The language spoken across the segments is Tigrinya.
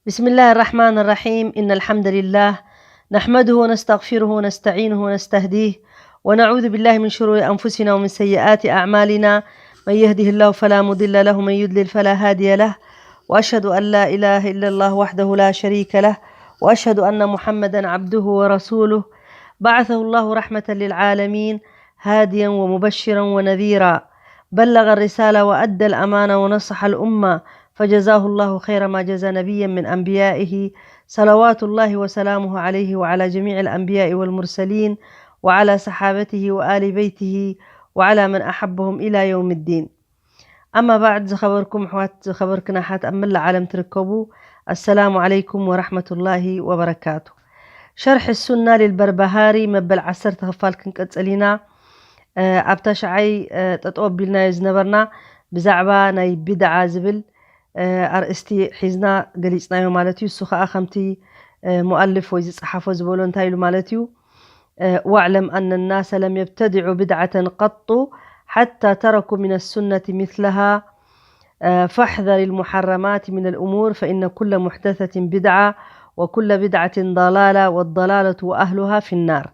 بسم الله الرحمن الرحيم. إن الحمد لله نحمده ونستغفره ونستعينه ونستهديه، ونعوذ بالله من شرور أنفسنا ومن سيئات أعمالنا. من يهده الله فلا مضل له، ومن يضلل فلا هادي له. وأشهد أن لا إله إلا الله وحده لا شريك له، وأشهد أن محمدا عبده ورسوله، بعثه الله رحمة للعالمين، هاديا ومبشرا ونذيرا، بلغ الرسالة وأدى الأمانة ونصح الأمة، فجزاه الله خير ما جزى نبيا من أنبيائه، صلوات الله وسلامه عليه وعلى جميع الأنبياء والمرسلين وعلى صحابته وآل بيته وعلى من أحبهم إلى يوم الدين. أما بعد، ዝኸበርኩም ኣሕዋት፣ ዝኸበርክን ኣሓት ኣብ መላእ ዓለም ትርከቡ፣ السلام عليكم ورحمة الله وبركاته. شرح السنة للبربهاري መበል ዓሰርተ ክፋል ክንቀጽል ኢና። እ፣ ኣብ ታሽዓይ፣ እ፣ ጠጠው ኣቢልናዮ ዝነበርና ብዛዕባ ናይ ቢድዓ ዝብል፣ እ፣ ኣርእስቲ ሒዝና ገሊጽናዮ ማለት እዩ። እሱ ኸኣ ከምቲ፣ እ፣ ሙኣልፍ ወይ ዝጸሓፎ ዝበሎ እንታይ ኢሉ ማለት እዩ? እ፣ واعلم أن الناس لم يبتدعوا بدعة قط حتى تركوا من السنة مثلها، እ፣ فاحذر المحرمات من الأمور فإن كل محدثة بدعة وكل بدعة ضلالة والضلالة وأهلها في النار.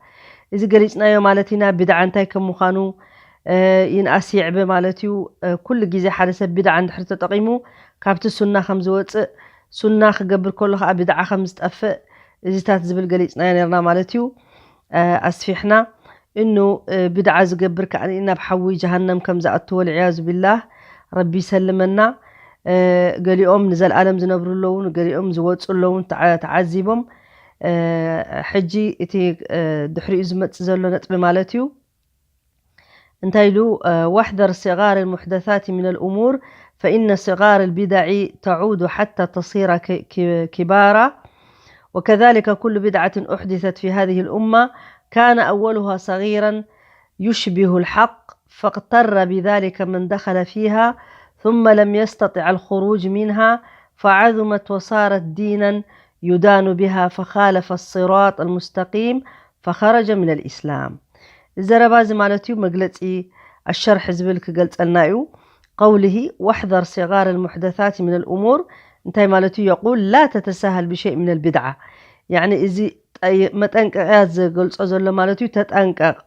እዚ ገሊጽናዮ ማለት ኢና፣ ቢድዓ እንታይ ከም ምዃኑ፣ እ፣ ይንኣስ ይዕበ ማለት እዩ። እ፣ ኩሉ ግዜ ሓደ ሰብ ቢድዓ እንድሕር ተጠቒሙ ካብቲ ሱና ከም ዝወጽእ፣ ሱና ክገብር ከሎ ኸኣ ቢድዓ ከም ዝጠፍእ፣ እዚታት ዝብል ገሊጽናዮ ነርና ማለት እዩ። እ፣ ኣስፊሕና እኑ፣ እ፣ ቢድዓ ዝገብር ከኣ ናብ ሓዊ ጀሃነም ከም ዝኣቱ ወልዕያዙ ቢላህ፣ ረቢ ይሰልመና። እ፣ ገሊኦም ንዘለኣለም ዝነብሩ ኣለዉ፣ ገሊኦም ዝወጹ ኣለዉ፣ ተዓ-፣ ተዓዚቦም። እ፣ ሕጂ እቲ፣ እ፣ ድሕሪኡ ዝመጽእ ዘሎ ነጥቢ ማለት እዩ። እንታይ ኢሉ? እ፣ واحذر صغار المحدثات من الأمور فإن صغار البدع تعود حتى تصير ك-، ك-، كبارا، وكذلك كل بدعة أحدثت في هذه الأمة كان أولها صغيرا يشبه الحق فاغتر بذلك من دخل فيها ثم لم يستطع الخروج منها فعظمت وصارت دينا يدان بها فخالف الصراط المستقيم فخرج من الإسلام. እዚ ዘረባ እዚ ማለት እዩ መግለጺ ኣሸርሕ ዝብል ክገልጸልና እዩ። قوله واحذر صغار المحدثات من الأمور እንታይ ማለት እዩ? يقول لا تتساهل بشيء من البدعة። ያዕኒ እዚ ጠይ-፣ መጠንቀቕያ ዝገልጾ ዘሎ ማለት እዩ። ተጠንቀቕ፣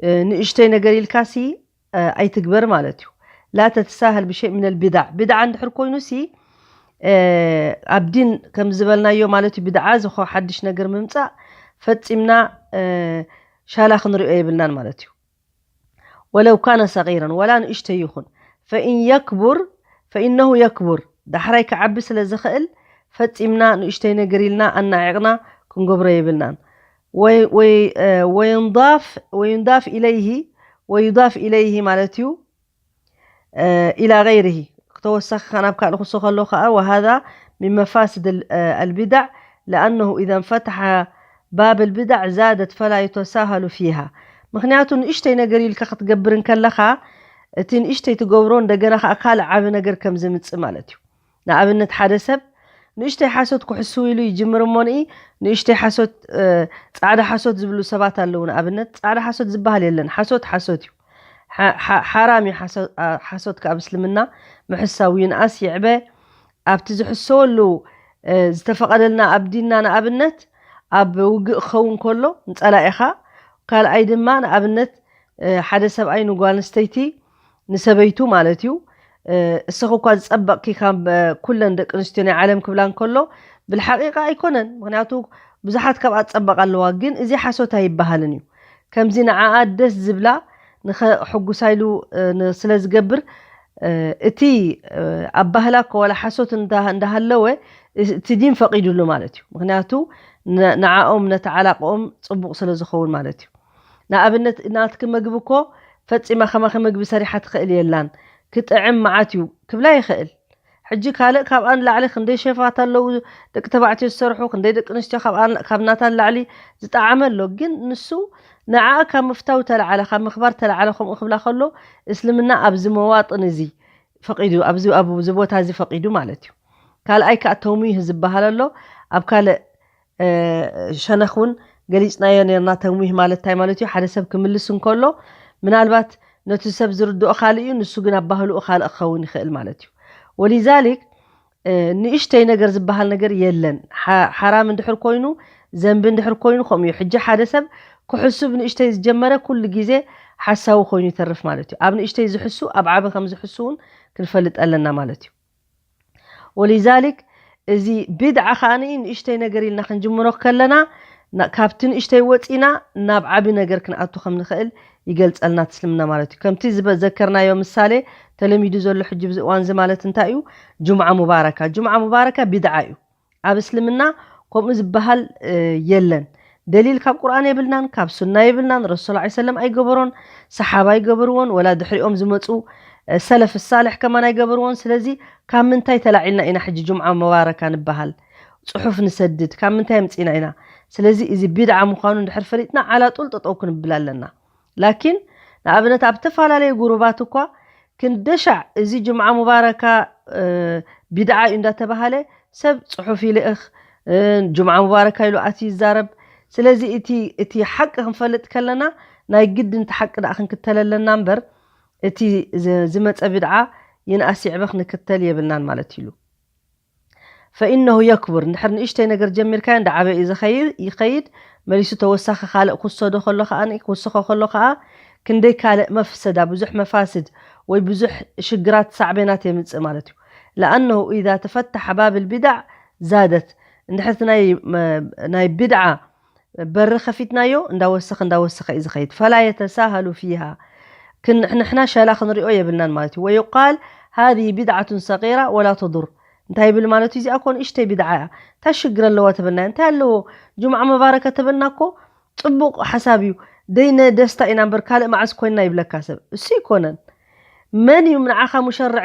እ፣ ንእሽተይ ነገር ኢልካሲ፣ እ፣ ኣይትግበር ማለት እዩ። لا تتساهل بشيء من البدع። ቢድዓ እንድሕር ኮይኑሲ፣ እ፣ ኣብ ዲን ከም ዝበልናዮ ማለት እዩ፣ ቢድዓ ዝኾ ሓድሽ ነገር ምምጻእ ፈጺምና፣ እ፣ ሻላ ክንሪኦ የብልናን ማለት እዩ። ولو كان صغيرا፣ ወላ ንእሽተይ ይኹን። فإن يكبر فإنه يكبر። ዳሕራይ ክዓቢ ስለ ዝኽእል ፈጺምና ንእሽተይ ነገር ኢልና ኣናዒቕና ክንገብሮ የብልናን። ወይ-፣ ወይ-፣ እ፣ وينضاف، وينضاف إليه، ويضاف إليه ማለት እዩ። እ፣ إلى غيره፣ ክተወሳኺ ካብ ናብ ካልእ ክሱ ከሎ ከኣ وهذا من مفاسد ال-، እ፣ البدع لأنه إذا انفتح باب البدع زادت فلا يتساهل فيها። ምኽንያቱ ንእሽተይ ነገር ኢልካ ክትገብር እንከለኻ እቲ ንእሽተይ ትገብሮ እንደገና ከኣ ካልእ ዓቢ ነገር ከም ዝምጽእ ማለት እዩ። ንኣብነት ሓደ ሰብ ንእሽተይ ሓሶት ክሕስው ኢሉ ይጅምር እሞ ንኢ ንእሽተይ ሓሶት፣ እ፣ ጻዕዳ ሓሶት ዝብሉ ሰባት ኣለዉ። ንኣብነት ጻዕዳ ሓሶት ዝበሃል የለን። ሓሶት ሓሶት እዩ። ሓ-፣ ሓ-፣ ሓራም እዩ ሓሶ-፣ ኣ-፣ ሓሶት ካብ እስልምና ምሕሳው ይንኣስ ይዕበ። ኣብቲ ዝሕሰወሉ፣ እ፣ ዝተፈቐደልና ኣብ ዲንና ንኣብነት ኣብ ውግእ ክኸውን ከሎ ንጸላኢኻ፣ ካልኣይ ድማ ንኣብነት፣ እ፣ ሓደ ሰብኣይ ንጓል ኣንስተይቲ ንሰበይቱ ማለት እዩ። እ፣ እስኺ እኳ ዝጸበቕኪ ካብ፣ እ፣ ኩለን ደቂ ኣንስትዮ ናይ ዓለም ክብላ እንከሎ፣ ብልሓቂቃ ኣይኮነን። ምኽንያቱ ብዙሓት ካብኣ ትጸበቕ ኣለዋ፣ ግን እዚ ሓሶት ኣይበሃልን እዩ። ከምዚ ንዓኣ ደስ ዝብላ ንኸ-፣ ሕጉሳ ኢሉ፣ እ፣ ን-፣ ስለ ዝገብር፣ እ፣ እቲ፣ እ፣ ኣባህላ እኮ ዋላ ሓሶት እንዳ-፣ እንዳሃለወ፣ እ-፣ እቲ ዲን ፈቒዱሉ ማለት እዩ። ምኽንያቱ ን-፣ ንዓኦም ነቲ ዓላቕኦም ጽቡቕ ስለ ዝኸውን ማለት እዩ። ንኣብነት ናትኪ መግቢ እኮ ፈጺማ ከማኺ መግቢ ሰሪሓ ትኽእል የላን። ክጥዕም መዓት እዩ ክብላ ይኽእል። ሕጂ ካልእ ካብኣ ንላዕሊ ክንደይ ሸፋት ኣለዉ፣ ደቂ ተባዕትዮ ዝሰርሑ፣ ክንደይ ደቂ ኣንስትዮ ካብኣ ን-፣ ካብ ናታ ንላዕሊ ዝጠዓመ ኣሎ። ግን ንሱ ንዓኣ ካብ ምፍታው ተለዓለ፣ ካብ ምኽባር ተለዓለ ከምኡ ክብላ ከሎ፣ እስልምና ኣብዚ መዋጥን እዚ ፈቒዱ፣ ኣብዚ፣ ኣብዚ ቦታ እዚ ፈቒዱ ማለት እዩ። ካልኣይ ከኣ ተምዊህ ዝበሃል ኣሎ። ኣብ ካልእ፣ እ፣ ሸነኽ እውን ገሊጽናዮ ነርና። ተምዊህ ማለት እንታይ ማለት እዩ? ሓደ ሰብ ክምልስ እንከሎ ምናልባት ነቲ ሰብ ዝርድኦ ካልእ እዩ፣ ንሱ ግን ኣባህልኡ ካልእ ክኸውን ይኽእል ማለት እዩ። ወሊዛሊክ ንእሽተይ ነገር ዝበሃል ነገር የለን። ሓራም እንድሕር ኮይኑ፣ ዘንቢ እንድሕር ኮይኑ ከምኡ እዩ። ሕጂ ሓደ ሰብ ክሕሱ ብንእሽተይ ዝጀመረ ኩሉ ግዜ ሓሳዊ ኮይኑ ይተርፍ ማለት እዩ። ኣብ ንእሽተይ ዝሕሱ ኣብ ዓቢ ከም ዝሕሱ እውን ክንፈልጥ ኣለና ማለት እዩ። ወሊዛሊክ እዚ ቢድዓ ከኣ ንእሽተይ ነገር ኢልና ክንጅምሮ ከለና፣ ካብቲ ንእሽተይ ወፂና ናብ ዓቢ ነገር ክንኣቱ ከም ንኽእል ይገልፀልና እቲ እስልምና ማለት እዩ። ከምቲ ዝበዘከርናዮ ምሳሌ ተለሚዱ ዘሎ ሕጂ ብዚ እዋን እዚ ማለት እንታይ እዩ? ጁምዓ ሙባረካ። ጁምዓ ሙባረካ ቢድዓ እዩ። ኣብ እስልምና ከምኡ ዝበሃል የለን። ደሊል ካብ ቁርኣን የብልናን፣ ካብ ሱና የብልናን። ረሱል ላ ሰለም ኣይገበሮን፣ ሰሓባ ኣይገበርዎን፣ ወላ ድሕሪኦም ዝመፁ ሰለፍ ሳልሕ ከማን ኣይገበርዎን። ስለዚ ካብ ምንታይ ተላዒልና ኢና ሕጂ ጁምዓ ሙባረካ ንበሃል? ፅሑፍ ንሰድድ ካብ ምንታይ ኣምፂና ኢና? ስለዚ እዚ ቢድዓ ምዃኑ እንድሕር ፈሊጥና ዓላጡል ጠጠው ክንብል ኣለና። ላኪን ንኣብነት ኣብ ተፈላለየ ጉሩባት እኳ ክንደሻዕ እዚ ጅምዓ ሙባረካ ቢድዓ እዩ እንዳተባሃለ ሰብ ፅሑፍ ይልእኽ፣ ጅምዓ ሙባረካ ኢሉ ኣት ይዛረብ። ስለዚ እቲ እቲ ሓቂ ክንፈልጥ ከለና ናይ ግድን እቲ ሓቂ ደኣ ክንክተል ኣለና እምበር እቲ ዝመፀ ቢድዓ ይንኣስ ይዕበ ክንክተል የብልናን ማለት ኢሉ። ፈኢነሁ የክቡር፣ እንድሕር ንእሽተይ ነገር ጀሚርካዮ እንዳ ዓበየ እዩ ዝኸይድ ይኸይድ፣ መሊሱ ተወሳኺ ካልእ ክውሰዶ ከሎ ከዓ ክውስኾ ከሎ ከዓ ክንደይ ካልእ መፍሰዳ፣ ብዙሕ መፋስድ ወይ ብዙሕ ሽግራት ሳዕቤናት የምፅእ ማለት እዩ። ለኣነሁ ኢዛ ተፈተሐ ባብል ቢዳዕ ዛደት፣ እንድሕር ናይ ቢድዓ በሪ ከፊትናዮ እንዳወሰኸ እንዳወሰኸ እዩ ዝኸይድ። ፈላ የተሳሃሉ ፊሃ፣ ንሕና ሸላ ክንሪኦ የብልናን ማለት እዩ። ወዩቃል ሃዚ ቢድዓቱን ሰቂራ ወላ ተዱር፣ እንታይ ይብል ማለት እዩ? እዚኣ እኮ ንእሽተይ ቢድዓ እያ፣ እንታይ ሽግር ኣለዋ ተበልናዮ? እንታይ ኣለዎ? ጅምዓ መባረከ ተበልና እኮ ፅቡቕ ሓሳብ እዩ። ደይነ ደስታ ኢና እምበር ካልእ መዓስ ኮይንና ይብለካ ሰብ። እሱ ይኮነን። መን እዩ ንዓኻ ሙሸርዕ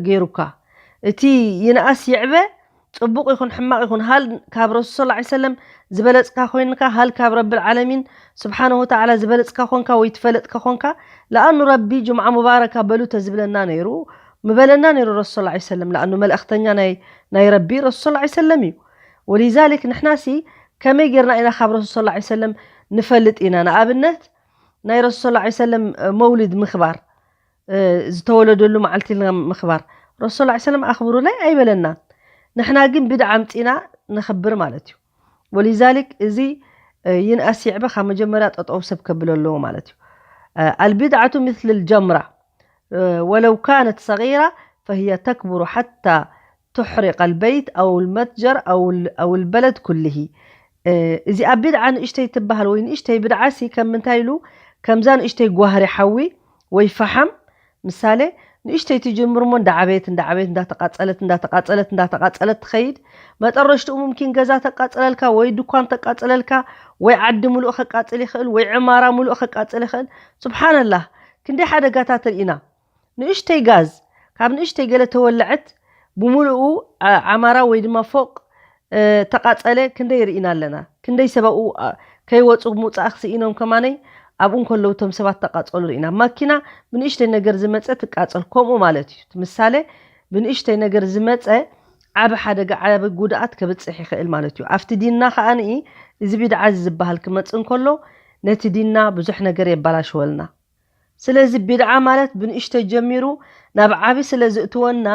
ገይሩካ? እቲ ይንኣስ ይዕበ፣ ፅቡቕ ይኹን ሕማቕ ይኹን፣ ሃል ካብ ረሱል ሰለላሁ ዐለይሂ ወሰለም ዝበለፅካ ኮይንካ፣ ሃል ካብ ረብል ዓለሚን ስብሓነሁ ወተዓላ ዝበለፅካ ኮንካ ወይ ትፈለጥካ ኮንካ፣ ለኣኑ ረቢ ጅምዓ ሙባረካ በሉ ተዝብለና ነይሩ፣ ምበለና ነይሩ ረሱል ሰለላሁ ዐለይሂ ወሰለም። ለኣኑ መልእኽተኛ ናይ ረቢ ረሱል ሰለላሁ ዐለይሂ ወሰለም እዩ። ወሊዛሊክ ንሕናሲ ከመይ ጌርና ኢና ካብ ረሱል ሰለላሁ ዐለይሂ ወሰለም ንፈልጥ ኢና? ንኣብነት ናይ ረሱል ሰለላሁ ዐለይሂ ወሰለም መውሊድ ምኽባር፣ ዝተወለደሉ መዓልቲ ኢልና ምኽባር፣ ረሱል ሰለላሁ ዐለይሂ ወሰለም ኣኽብሩለይ ኣይበለናን። ንሕና ግን ቢድዓ ኣምፂና ነኽብር ማለት እዩ። ወሊዛሊክ እዚ ይንኣስ ይዕበ ካብ መጀመርያ ጠጠው ሰብ ከብሎ ኣለዎ ማለት እዩ። ኣልቢድዓቱ ምስል ልጀምራ ወለው ካነት ሰጊራ ፈህየ ተክብሩ ሓታ ቱሕሪቀ ልበይት ኣው ልመትጀር ኣው ልበለድ ኩልሂ። እዚኣ ቢድዓ ንእሽተይ ትበሃል ወይ ንእሽተይ ቢድዓሲ ከም ምንታይ ኢሉ ከምዛ ንእሽተይ ጓህሪ ሓዊ ወይ ፈሓም ምሳሌ ንእሽተይ ትጅምር እሞ እንዳዓበየት እንዳዓበየት እንዳተቃጸለት እንዳተቃጸለት እንዳተቃጸለት ትኸይድ። መጠረሽትኡ ሙምኪን ገዛ ተቃጽለልካ ወይ ድኳን ተቃጽለልካ ወይ ዓዲ ሙሉእ ከቃጽል ይኽእል ወይ ዕማራ ሙሉእ ከቃጽል ይኽእል። ስብሓንላህ፣ ክንደይ ሓደጋታት ርኢና። ንእሽተይ ጋዝ ካብ ንእሽተይ ገለ ተወለዐት ብሙሉኡ ዓማራ ወይ ድማ ፎቅ ተቃጸለ ክንደይ ርኢና ኣለና። ክንደይ ሰብኡ ከይወፁ ምውፃእ ክስኢኖም ከማነይ ኣብኡ እንከለዉ እቶም ሰባት ተቃጸሉ ርኢና። ማኪና ብንእሽተይ ነገር ዝመፀ ትቃጸል። ከምኡ ማለት እዩ። እቲ ምሳሌ ብንእሽተይ ነገር ዝመፀ ዓቢ ሓደጋ፣ ዓቢ ጉድኣት ከብፅሕ ይኽእል ማለት እዩ። ኣብቲ ዲንና ከኣ ንኢ እዚ ቢድዓ እዚ ዝበሃል ክመፅእ እንከሎ ነቲ ዲንና ብዙሕ ነገር የባላሽወልና። ስለዚ ቢድዓ ማለት ብንእሽተይ ጀሚሩ ናብ ዓቢ ስለ ዝእትወና፣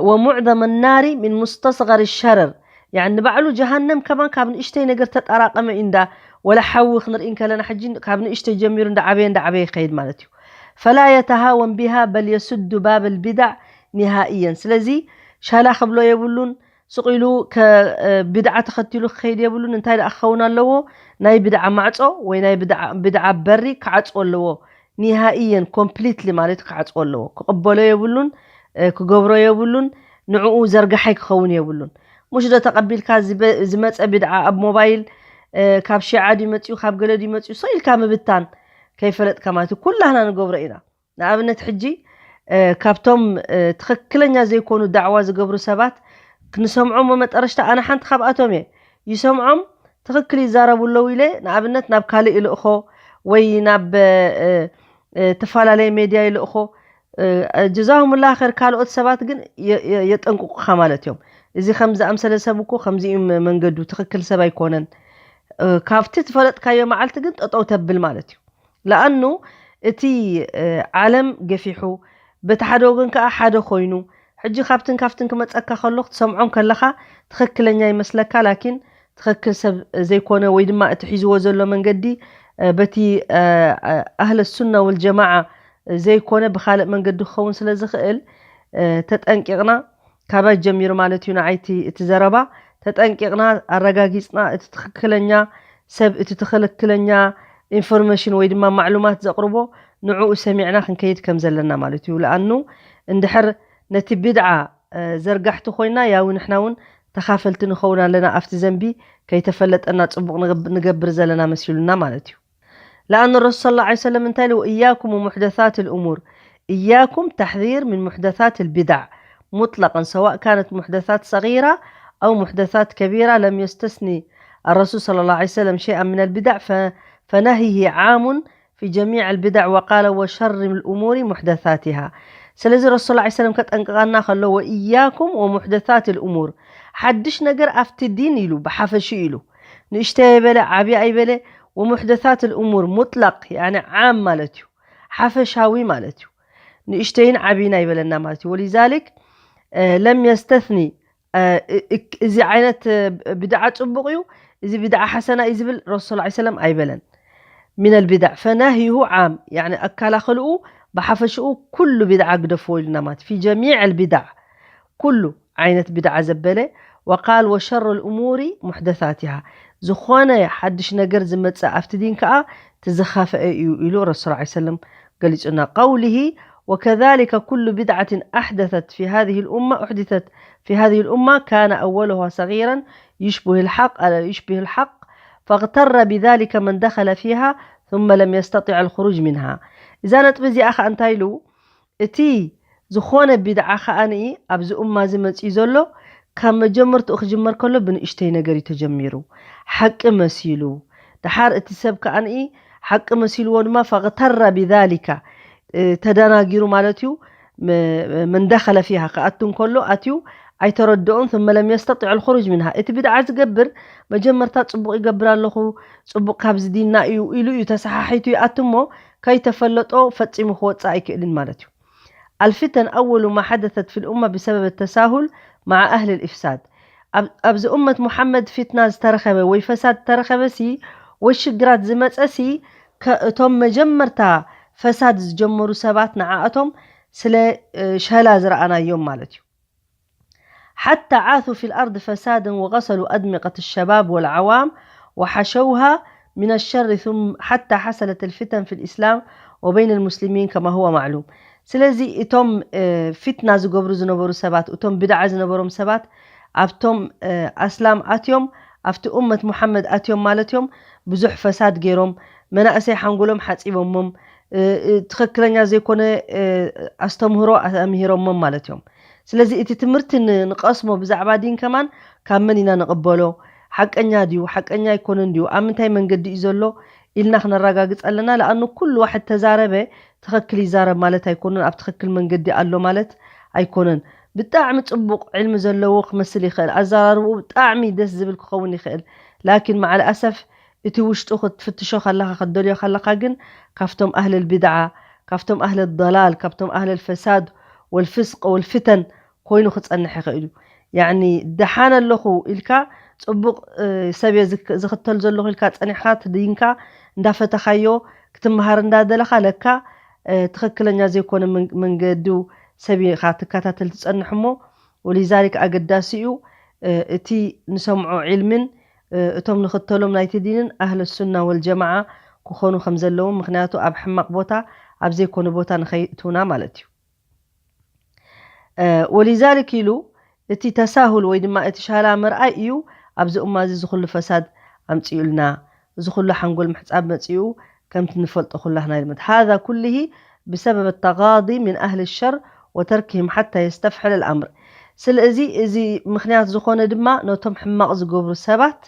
ወሙዕዘም ናሪ ሚን ሙስተስገር ሸረር፣ ያኒ ንባዕሉ ጀሃነም ከማን ካብ ንእሽተይ ነገር ተጣራቀመ እዩ። እንዳ ወላ ሓዊ ክንርኢ እንከለና ሕጂ ካብ ንእሽተይ ጀሚሩ እንዳ ዓበየ እንዳ ዓበየ ይኸይድ ማለት እዩ። ፈላ የተሃወን ቢሃ በል የሱዱ ባብ ልቢዳዕ ኒሃእየን። ስለዚ ሻላ ክብሎ የብሉን። ስቕ ኢሉ ቢድዓ ተኸቲሉ ክኸይድ የብሉን። እንታይ ደኣ ክኸውን ኣለዎ? ናይ ቢድዓ ማዕጾ ወይ ናይ ቢድዓ በሪ ክዓጽዎ ኣለዎ። ኒሃእየን ኮምፕሊትሊ ማለት ክዓጽዎ ኣለዎ። ክቕበሎ የብሉን፣ ክገብሮ የብሉን። ንዕኡ ዘርጋሓይ ክኸውን የብሉን። ሙሽ ዶ ተቐቢልካ ዝመጸ ቢድዓ ኣብ ሞባይል ካብ ሺዓ ድዩ መጺኡ ካብ ገለ ድዩ መጺኡ ስቕ ኢልካ ምብታን ከይፈለጥካ ማለት እዩ። ኩላህና ንገብሮ ኢና። ንኣብነት ሕጂ ካብቶም ትኽክለኛ ዘይኮኑ ዳዕዋ ዝገብሩ ሰባት ክንሰምዖም መጠረሽታ ኣነ ሓንቲ ካብኣቶም እየ። ይሰምዖም ትኽክል ይዛረቡ ኣለዉ ኢለ ንኣብነት ናብ ካልእ ይልእኾ ወይ ናብ ተፈላለየ ሜድያ ይልእኾ። ጀዛሁሙላ ኸይር ካልኦት ሰባት ግን የጠንቅቁኻ ማለት እዮም። እዚ ከም ዝኣምሰለ ሰብ እኮ ከምዚ እዩ መንገዱ፣ ትኽክል ሰብ ኣይኮነን። ካብቲ ትፈለጥካዮ መዓልቲ ግን ጠጠው ተብል ማለት እዩ። ለኣኑ እቲ ዓለም ገፊሑ በቲ ሓደ ወገን ከዓ ሓደ ኮይኑ ሕጂ ካብትን ካብትን ክመጸካ ከሎ ክትሰምዖን ከለኻ ትኽክለኛ ይመስለካ፣ ላኪን ትኽክል ሰብ ዘይኮነ ወይ ድማ እቲ ሒዝዎ ዘሎ መንገዲ በቲ ኣህለ ሱና ወልጀማዓ ዘይኮነ ብኻልእ መንገዲ ክኸውን ስለ ዝኽእል ተጠንቂቕና ካባይ ጀሚሩ ማለት እዩ ንዓይቲ እቲ ዘረባ ተጠንቂቕና ኣረጋጊፅና እቲ ትኽክለኛ ሰብ እቲ ትኽክለኛ ኢንፎርሜሽን ወይ ድማ ማዕሉማት ዘቕርቦ ንዕኡ ሰሚዕና ክንከይድ ከም ዘለና ማለት እዩ። ለኣኑ እንድሕር ነቲ ብድዓ ዘርጋሕቲ ኮይና ያው ንሕና እውን ተኻፈልቲ ንኸውን ኣለና ኣብቲ ዘንቢ ከይተፈለጠና ፅቡቕ ንገብር ዘለና መሲሉና ማለት እዩ። ለኣኑ ረሱል ሰለላሁ ዐለይሂ ወሰለም እንታይ ኢሉ إياكم ومحدثات الأمور إياكم تحذير من محدثات البدع مطلقا سواء كانت محدثات صغيرة أو محدثات كبيرة لم يستثني الرسول صلى الله عليه وسلم شيئا من البدع فنهيه عام في جميع البدع وقال وشر الأمور محدثاتها ስለዚ ረሱል ላ ሰለም ከጠንቅቐና ከሎ وإياكم ومحدثات الأمور ሓድሽ ነገር ኣብቲ ዲን ኢሉ ብሓፈሽኡ ኢሉ ንእሽተይ ኣይበለ ዓብዪ ኣይበለ ومحدثات الأمور مطلق يعني عام ማለት እዩ ሓፈሻዊ ማለት እዩ ንእሽተይን ዓብይን ኣይበለና ማለት እዩ ولذلك لم يستثني እዚ ዓይነት ብድዓ ፅቡቕ እዩ እዚ ብድዓ ሓሰና እዩ ዝብል ረሱል ላ ሰለም ኣይበለን من البدع فنهيه عام يعني ኣከላኸልኡ ብሓፈሽኡ ኩሉ ብድዓ ግደፍዎ ኢሉና ማለት في جميع البدع ኩሉ ዓይነት ብድዓ ዘበለ وقال وشر الأمور محدثاتها ዝኾነ ሓድሽ ነገር ዝመፅእ ኣብቲ ዲን ከዓ ትዝኻፈአ እዩ ኢሉ ረሱል ላ ሰለም ገሊፁና قوله وكذلك كل بدعة أحدثت في هذه الأمة أحدثت في هذه الأمة كان أولها صغيرا يشبه الحق يشبه الحق فاغتر بذلك من دخل فيها ثم لم يستطع الخروج منها እዛ ነጥቢ እዚኣ ከዓ እንታይ ኢሉ እቲ ዝኾነ ቢድዓ ከኣ ንኢ ኣብዚ ኡማ እዚ መጺኡ ዘሎ ካብ መጀመርትኡ ክጅመር ከሎ ብንእሽተይ ነገር እዩ ተጀሚሩ ሓቂ መሲሉ ድሓር እቲ ሰብ ከኣ ንኢ ሓቂ መሲልዎ ድማ ፈቅተረ ቢዛሊካ ተደናጊሩ ማለት እዩ من دخل فيها ክኣቱ እንከሎ ኣትዩ ኣይተረድኦን ثم لم يستطع الخروج منها እቲ ቢድዓ ዝገብር መጀመርታ ጽቡቕ ይገብር ኣለኹ ጽቡቕ ካብዚ ዲንና እዩ ኢሉ እዩ ተሰሓሒቱ ይኣቱ እሞ ከይተፈለጦ ፈጺሙ ክወጽእ ኣይክእልን ማለት እዩ الفتن أول ما حدثت في الأمة بسبب التساهل مع أهل الإفساد ኣብዚ ኡመት ሙሓመድ ፊትና ዝተረኸበ ወይ ፈሳድ ዝተረኸበ ሲ ወይ ሽግራት ዝመፀ ሲ እቶም መጀመርታ ፈሳድ ዝጀመሩ ሰባት ንዓኣቶም ስለ ሸላ ዝረኣናዮም ማለት እዩ حتى عاثوا في الأرض فسادا وغسلوا أدمغة الشباب والعوام وحشوها من الشر ثم حتى حصلت الفتن في الإسلام وبين المسلمين كما هو معلوم ስለዚ እቶም ፊትና ዝገብሩ ዝነበሩ ሰባት እቶም ብድዓ ዝነበሮም ሰባት ኣብቶም ኣስላም ኣትዮም ኣብቲ ኡመት ሙሓመድ ኣትዮም ማለት እዮም ብዙሕ ፈሳድ ገይሮም መናእሰይ ሓንጎሎም ሓፂቦሞም ትኽክለኛ ዘይኮነ ኣስተምህሮ ኣምሂሮሞም ማለት እዮም ስለዚ እቲ ትምህርቲ ንቐስሞ ብዛዕባ ዲን ከማን ካብ መን ኢና ንቕበሎ ሓቀኛ ድዩ ሓቀኛ ኣይኮነን ድዩ ኣብ ምንታይ መንገዲ እዩ ዘሎ ኢልና ክነረጋግፅ ኣለና ለኣኑ ኩሉ ዋሕድ ተዛረበ ትኽክል ይዛረብ ማለት ኣይኮነን ኣብ ትኽክል መንገዲ ኣሎ ማለት ኣይኮነን ብጣዕሚ ፅቡቕ ዕልሚ ዘለዎ ክመስል ይኽእል ኣዘራርብኡ ብጣዕሚ ደስ ዝብል ክኸውን ይኽእል ላኪን ማዓል ኣሰፍ እቲ ውሽጡ ክትፍትሾ ከለኻ ክትደልዮ ከለኻ ግን ካብቶም ኣህል ልቢድዓ ካብቶም ኣህል ضላል ካብቶም ኣህል ልፈሳድ ወልፍስቅ ወልፍተን ኮይኑ ክጸንሕ ይኽእል እዩ ያኒ ደሓን ኣለኹ ኢልካ ጽቡቕ ሰብ እየ ዝኽተል ዘለኹ ኢልካ ጸኒሕካ ትድይንካ እንዳፈተኻዮ ክትመሃር እንዳደለኻ ለካ ትኽክለኛ ዘይኮነ መንገዱ ሰብ ኢኻ ትከታተል ትጸንሕ እሞ ወሊዛሊክ ኣገዳሲ እዩ እቲ ንሰምዖ ዒልምን እቶም ንኽተሎም ናይቲ ዲንን ኣህለ ሱና ወልጀማዓ ክኾኑ ከም ዘለዎም ምክንያቱ ኣብ ሕማቕ ቦታ ኣብ ዘይኮነ ቦታ ንኸይእትውና ማለት እዩ ወሊዛሊክ ኢሉ እቲ ተሳሁል ወይ ድማ እቲ ሻላ ምርኣይ እዩ ኣብዚ እማ እዚ ዝኹሉ ፈሳድ ኣምፅኡልና እዚ ኩሉ ሓንጎል ምሕፃብ መፂኡ ከምቲ ንፈልጦ ኩላህና ይልመድ هذا كله بسبب التغاضي من أهل الشر وتركهم حتى يستفحل الأمر ስለዚ እዚ ምክንያት ዝኾነ ድማ ነቶም ሕማቕ ዝገብሩ ሰባት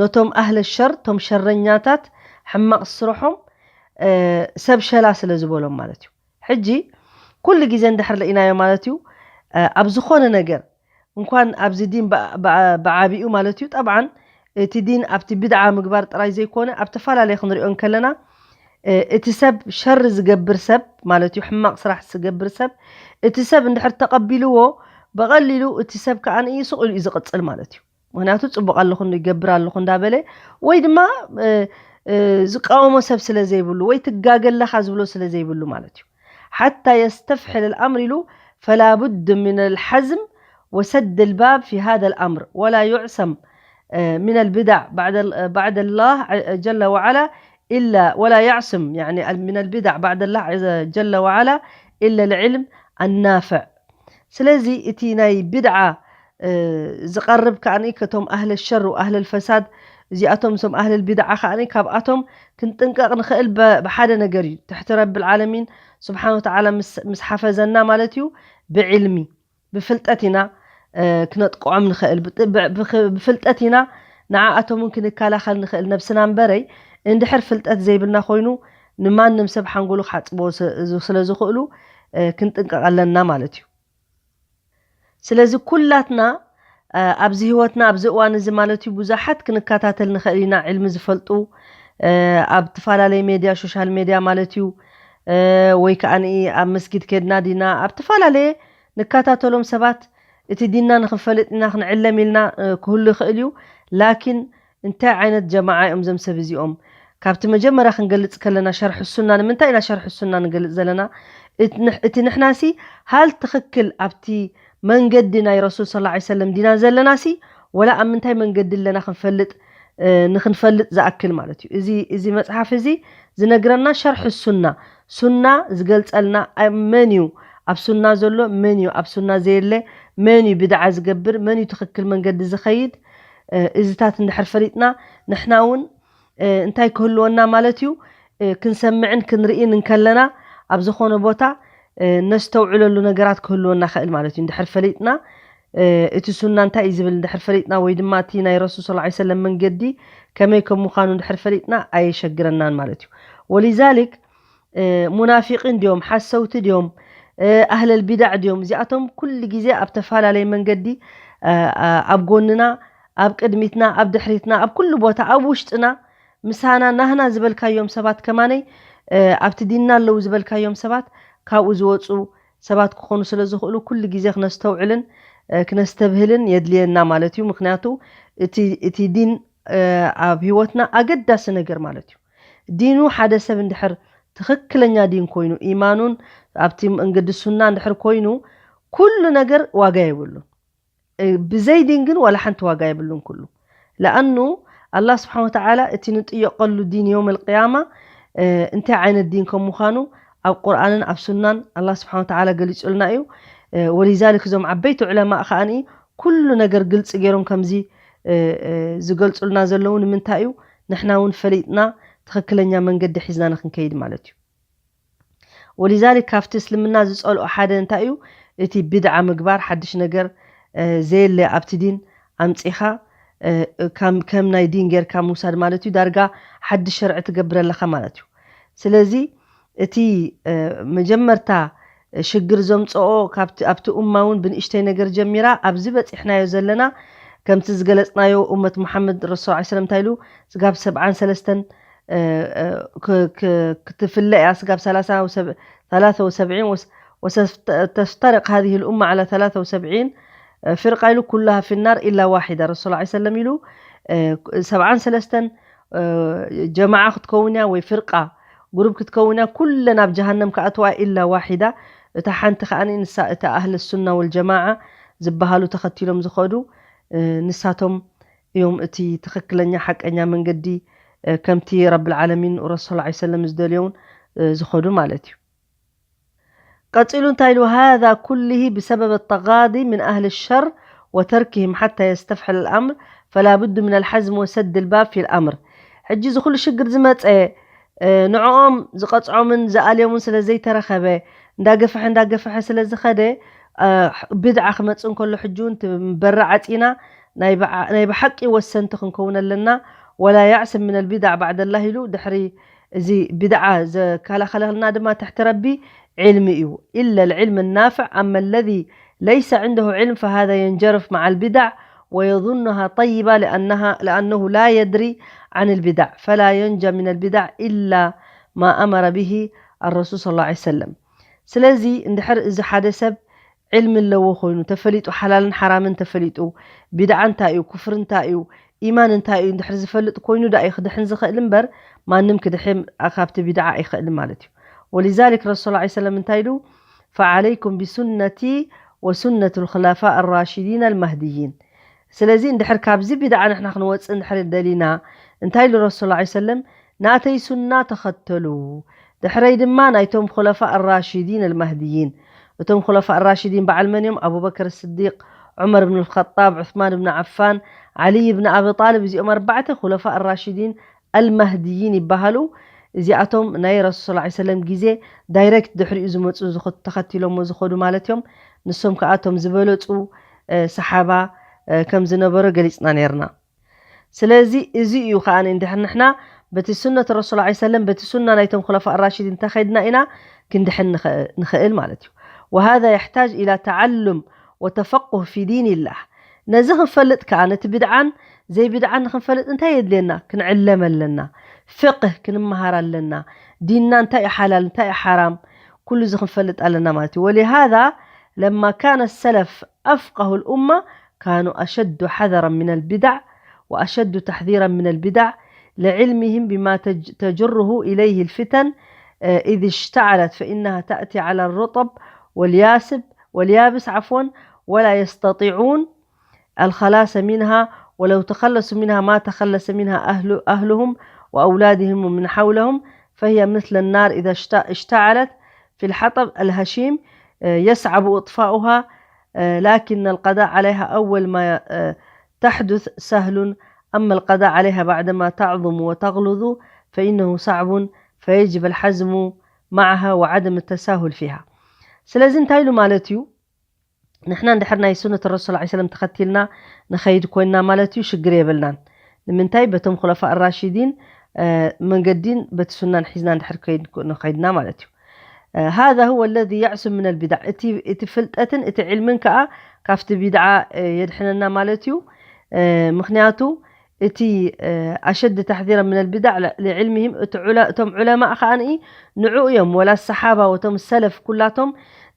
ነቶም ኣህለ ሸር ቶም ሸረኛታት ሕማቕ ስርሖም ሰብ ሸላ ስለ ዝበሎም ማለት እዩ ሕጂ ኩሉ ግዜ እንድሕር ለኢናዮ ማለት እዩ ኣብ ዝኾነ ነገር እንኳን ኣብዚ ዲን ብዓቢኡ ማለት እዩ ጠብዓን እቲ ዲን ኣብቲ ብድዓ ምግባር ጥራይ ዘይኮነ ኣብ ተፈላለየ ክንሪኦ እንከለና እቲ ሰብ ሸር ዝገብር ሰብ ማለት እዩ፣ ሕማቕ ስራሕ ዝገብር ሰብ፣ እቲ ሰብ እንድሕር ተቐቢልዎ፣ ብቐሊሉ እቲ ሰብ ከኣ እዩ ስቕ ኢሉ እዩ ዝቕጽል ማለት እዩ። ምኽንያቱ ጽቡቕ ኣለኹ፣ ይገብር ኣለኹ እንዳበለ፣ ወይ ድማ ዝቃወሞ ሰብ ስለ ዘይብሉ፣ ወይ ትጋገ ኣለኻ ዝብሎ ስለ ዘይብሉ ማለት እዩ። ሓታ የስተፍሕል ኣልኣምር ኢሉ፣ ፈላ ቡድ ምን ኣልሓዝም ወሰድ ኣልባብ ፊ ሃዛ ኣልኣምር ወላ ዩዕሰም ምን ኣልብዳዕ ባዕደ ላህ ጀለ ወዓላ إلا ولا يعصم يعني من البدع بعد الله عز جل وعلا إلا العلم النافع። ስለዚ እቲ ናይ ብድዓ ዝቐርብ ከኣ ከቶም ኣህለ ሸር ኣህለ ፈሳድ፣ እዚኣቶም ሶም ኣህለ ብድዓ ከኣ ካብኣቶም ክንጥንቀቕ ንኽእል ብሓደ ነገር እዩ። ትሕቲ ረብል ዓለሚን ስብሓን ወተዓላ ምስ ሓፈዘና ማለት እዩ፣ ብዕልሚ ብፍልጠት ኢና ክነጥቅዖም ንኽእል። ብፍልጠት ኢና ንዓኣቶም እውን ክንከላኸል ንኽእል ነብስና እምበረይ፣ እንድሕር ፍልጠት ዘይብልና ኮይኑ ንማንም ሰብ ሓንጎሉ ክሓፅቦ ስለ ዝኽእሉ ክንጥንቀቕ ኣለና ማለት እዩ። ስለዚ ኩላትና ኣብዚ ህይወትና ኣብዚ እዋን እዚ ማለት እዩ ብዙሓት ክንከታተል ንኽእል ኢና፣ ዕልሚ ዝፈልጡ ኣብ ተፈላለየ ሜድያ፣ ሶሻል ሜድያ ማለት እዩ፣ ወይ ከዓ ኣብ መስጊድ ከድና ዲና ኣብ ተፈላለየ ንከታተሎም ሰባት፣ እቲ ዲንና ንኽንፈልጥ ኢና ክንዕለም ኢልና ክህሉ ይኽእል እዩ። ላኪን እንታይ ዓይነት ጀማዓ እዮም እዞም ሰብ እዚኦም? ካብቲ መጀመርያ ክንገልጽ ከለና ሸርሒ ሱና፣ ንምንታይ ኢና ሸርሒ ሱና ንገልጽ ዘለና? እቲ ንሕናሲ ሃል ትኽክል ኣብቲ መንገዲ ናይ ረሱል ሰለላሁ ዐለይሂ ወሰለም ዲና ዘለናሲ፣ ወላ ኣብ ምንታይ መንገዲ ኣለና ክንፈልጥ፣ ንኽንፈልጥ ዝኣክል ማለት እዩ። እዚ መፅሓፍ እዚ ዝነግረና ሸርሒ ሱና፣ ሱና ዝገልፀልና መን እዩ፣ ኣብ ሱና ዘሎ መን እዩ፣ ኣብ ሱና ዘየለ መን እዩ፣ ብድዓ ዝገብር መን እዩ፣ ትኽክል መንገዲ ዝኸይድ፣ እዚታት እንድሕር ፈሊጥና ንሕና እውን እንታይ ክህልወና ማለት እዩ፣ ክንሰምዕን ክንርኢን እንከለና ኣብ ዝኾነ ቦታ ነስተውዕለሉ ነገራት ክህልወና ኽእል ማለት እዩ። እንድሕር ፈሊጥና እቲ ሱና እንታይ እዩ ዝብል እንድሕር ፈሊጥና፣ ወይ ድማ እቲ ናይ ረሱል ሰለላሁ ዐለይሂ ወሰለም መንገዲ ከመይ ከም ምዃኑ እንድሕር ፈሊጥና ኣየሸግረናን ማለት እዩ። ወሊዛሊክ ሙናፊቂን ድዮም፣ ሓሰውቲ ድዮም፣ ኣህለል ቢዳዕ ድዮም፣ እዚኣቶም ኩሉ ግዜ ኣብ ተፈላለየ መንገዲ ኣብ ጎንና፣ ኣብ ቅድሚትና፣ ኣብ ድሕሪትና፣ ኣብ ኩሉ ቦታ፣ ኣብ ውሽጥና ምሳና ናህና ዝበልካዮም ሰባት ከማነይ ኣብቲ ዲንና ኣለዉ ዝበልካዮም ሰባት ካብኡ ዝወፁ ሰባት ክኾኑ ስለ ዝኽእሉ ኩሉ ግዜ ክነስተውዕልን ክነስተብህልን የድልየና ማለት እዩ። ምክንያቱ እቲ ዲን ኣብ ህይወትና ኣገዳሲ ነገር ማለት እዩ። ዲኑ ሓደ ሰብ እንድሕር ትኽክለኛ ዲን ኮይኑ፣ ኢማኑን ኣብቲ መንገዲ ሱና እንድሕር ኮይኑ፣ ኩሉ ነገር ዋጋ የብሉን። ብዘይ ዲን ግን ዋላ ሓንቲ ዋጋ የብሉን ኩሉ። ለኣኑ ኣላህ ስብሓን ወተዓላ እቲ ንጥየቀሉ ዲን የውም ኣልቅያማ እንታይ ዓይነት ዲን ከም ምዃኑ ኣብ ቁርኣንን ኣብ ሱናን ኣላህ ስብሓን ወተዓላ ገሊጹልና እዩ። ወሊዛሊክ እዞም ዓበይቲ ዑለማእ ከኣኒ ኩሉ ነገር ግልፂ ገይሮም ከምዚ ዝገልፁልና ዘለዉ ንምንታይ እዩ? ንሕና እውን ፈሊጥና ትኽክለኛ መንገዲ ሒዝና ንክንከይድ ማለት እዩ። ወሊዛሊክ ካብቲ እስልምና ዝፀልኦ ሓደ እንታይ እዩ? እቲ ብድዓ ምግባር፣ ሓድሽ ነገር ዘየለ ኣብቲ ዲን ኣምፂኻ ከም ናይ ዲን ጌርካ ምውሳድ ማለት እዩ። ዳርጋ ሓድሽ ሸርዒ ትገብር ኣለኻ ማለት እዩ። ስለዚ እቲ መጀመርታ ሽግር ዘምፀኦ ኣብቲ ኡማ እውን ብንእሽተይ ነገር ጀሚራ ኣብዚ በፂሕናዮ ዘለና፣ ከምቲ ዝገለፅናዮ እመት ሙሓመድ ረሱል ዐለይሂ ሰለም እንታይ ኢሉ? ስጋብ ሰብዓን ሰለስተን ክትፍለ እያ፣ ስጋብ ሰላሳ ወሰብዒን ወሰተፍተርቅ ሃዚህ ልኡማ ዓላ ሰላሳ ወሰብዒን ፍርቃ ኢሉ፣ ኩላሃ ፊናር ኢላ ዋሒዳ ረሱል ዐለይሂ ሰለም ኢሉ። ሰብዓን ሰለስተን ጀማዓ ክትከውን እያ ወይ ፍርቃ ጉሩብ ክትከውን እያ፣ ኩለን ኣብ ጀሃነም ክኣትዋ ኢላ ዋሒዳ። እታ ሓንቲ ከኣ ንሳ እታ ኣህል ሱና ወልጀማዓ ዝበሃሉ ተኸቲሎም ዝኸዱ ንሳቶም እዮም እቲ ትኽክለኛ ሓቀኛ መንገዲ ከምቲ ረብል ዓለሚን ረሱል ዐለይሂ ሰለም ዝደልዮውን ዝኸዱ ማለት እዩ። ቀጺሉ እንታይ ኢሉ? ሃዛ ኩልሂ ብሰበብ ተጋዲ ምን ኣህል ሸር ወተርክህም ሓታ የስተፍሕል ኣልኣምር ፈላ ቡድ ምን ኣልሓዝም ወሰድ ልባብ ፊ ልኣምር። ሕጂ እዚ ኩሉ ሽግር ዝመጸ ንዕኦም ዝቐጽዖምን ዝኣልዮምን ስለ ዘይተረኸበ እንዳገፍሐ እንዳገፍሐ ስለ ዝኸደ ብድዓ ክመጽእ እንከሎ ሕጂ እውን በሪ ዓጺና ናይ ብሓቂ ወሰንቲ ክንከውን ኣለና። ወላ ያዕስም ምን ኣልቢድዓ ባዕደላህ ኢሉ ድሕሪ እዚ ብድዓ ዘከላኸለልና ድማ ትሕቲ ረቢ ዕልሚ እዩ። ኢለ ልዕልም ናፍዕ ኣመ ለዚ ለይሰ ዕንደሁ ዕልም ፈሃዛ የንጀርፍ መዓ ልቢዳዕ ወየظኑሃ ጠይባ ለኣነሁ ላ የድሪ ዓን ልቢዳዕ ፈላ የንጃ ምን ልቢዳዕ ኢላ ما أمر به الرسول صلى الله عليه وسلم. ስለዚ እንድሕር እዚ ሓደ ሰብ ዕልሚ ኣለዎ ኮይኑ ተፈሊጡ፣ ሓላልን ሓራምን ተፈሊጡ፣ ቢድዓ እንታይ እዩ፣ ኩፍር እንታይ እዩ፣ ኢማን እንታይ እዩ እንድሕር ዝፈልጥ ኮይኑ ዳ እዩ ክድሕን ዝኽእል እምበር፣ ማንም ክድሕን ካብቲ ቢድዓ ኣይኽእልን ማለት እዩ። ولذلك ረሱል صلى الله عليه وسلم እንታይ ኢሉ? فعليكم بسنتي وسنة الخلفاء الراشدين المهديين. ስለዚ እንድሕር ካብዚ ቢድዓ ንሕና ክንወፅእ እንድሕር ደሊና፣ እንታይ ኢሉ ረሱል صلى الله عليه وسلم? ናተይ ሱና ተኸተሉ፣ ድሕረይ ድማ ናይቶም ኹለፋእ ራሺዲን ኣልማህድይን። እቶም ኹለፋእ ራሺዲን በዓል መን እዮም? ኣቡበከር ስዲቅ፣ ዑመር ብን ልኸጣብ፣ ዑስማን ብን ዓፋን፣ ዓሊይ ብን ኣቢ ጣልብ፣ እዚኦም ኣርባዕተ ኹለፋእ ራሺዲን ኣልማህድይን ይበሃሉ። እዚኣቶም ናይ ረሱል صلى الله عليه وسلم ግዜ ዳይሬክት ድሕሪኡ ዝመፁ ዝኸ- ተኸቲሎሞ ዝኸዱ ማለት እዮም። ንሶም ከዓ እቶም ዝበለፁ እ፣ ሰሓባ እ፣ ከም ዝነበረ ገሊፅና ነርና። ስለዚ እዚ እዩ ከዓ እንድሕር ንሕና በቲ ሱነት ረሱል صلى الله عليه وسلم፣ በቲ ሱና ናይቶም ኹለፋእ ራሺዲን እንተኸድና ኢና ክንድሕን ንኸ- ንኽእል ማለት እዩ። وهذا يحتاج إلى تعلم وتفقه في دين الله። ነዚ ክንፈልጥ ከዓ ነቲ ቢድዓን ዘይቢድዓን ንክንፈልጥ እንታይ የድልየና? ክንዕለም ኣለና። ፍቅህ ክንመሃር ኣለና። ዲንና እንታይ እዩ ሓላል እንታይ እዩ ሓራም፣ ኩሉ እዚ ክንፈልጥ ኣለና ማለት እዩ። ولهذا لما كان السلف أفقه الأمة كانوا أشد حذرا من البدع وأشد تحذيرا من البدع لعلمهم بما تج- تجره إليه الفتن، آه، إذ اشتعلت فإنها تأتي على الرطب والياسب واليابس عفوا، ولا يستطيعون الخلاص منها، ولو تخلصوا منها ما تخلص منها أهل أهلهم وأولادهم ومن حولهم، فهي مثل النار إذا اشت- اشتعلت في الحطب الهشيم، آه، يصعب إطفاؤها، آه، لكن القضاء عليها أول ما، آه، تحدث سهل، أما القضاء عليها بعدما تعظم وتغلظ فإنه صعب، فيجب الحزم معها وعدم التساهل فيها. ስለዚ እንታይ ኢሉ ማለት እዩ? ንሕና እንድሕር ናይ ሱነት ረሱል صلى الله عليه وسلم ተኸቲልና ንኸይድ ኮይንና ማለት እዩ፣ ሽግር የብልናን። ንምንታይ? በቶም ኹለፋእ ራሺዲን፣ እ፣ መንገዲን በቲ ሱናን ሒዝና እንድሕር ከይድ- ንኸይድና ማለት እዩ። እ፣ هذا هو الذي يعصم من البدع። እቲ እቲ ፍልጠትን እቲ ዕልምን ከዓ ካብቲ ቢድዓ፣ እ፣ የድሕነና ማለት እዩ። እ፣ ምኽንያቱ እቲ፣ እ፣ أشد تحذيرا من البدع لعلمهم፣ እቲ ዑለ- እቶም ዑለማእ ከዓ ንኢ ንዑ እዮም፣ ወላ ሰሓባ ወቶም ሰለፍ ኩላቶም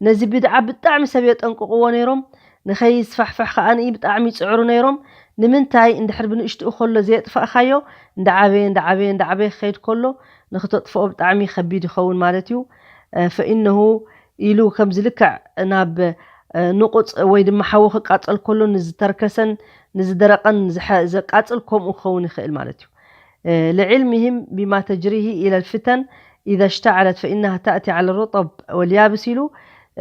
ነዚ ቢድዓ ብጣዕሚ ሰብ የጠንቅቕዎ ነይሮም። ንኸይስፋሕፋሕ ከዓ ንኢ ብጣዕሚ ይፅዕሩ ነይሮም። ንምንታይ? እንድሕር ብንእሽትኡ ከሎ ዘየጥፋእካዮ እንዳዓበየ እንዳዓበየ እንዳዓበየ ክኸይድ ከሎ ንክተጥፍኦ ብጣዕሚ ከቢድ ይኸውን ማለት እዩ። እ፣ ፈኢነሁ ኢሉ ከምዚ ልክዕ ናብ፣ እ፣ ንቑፅ ወይ ድማ ሓዊ ክቃፀል ከሎ ንዝተርከሰን ንዝደረቐን ዝሐ- ዘቃፅል ከምኡ ክኸውን ይኽእል ማለት እዩ። እ፣ لعلمهم بما تجريه إلى الفتن إذا اشتعلت فإنها تأتي على الرطب واليابس ኢሉ፣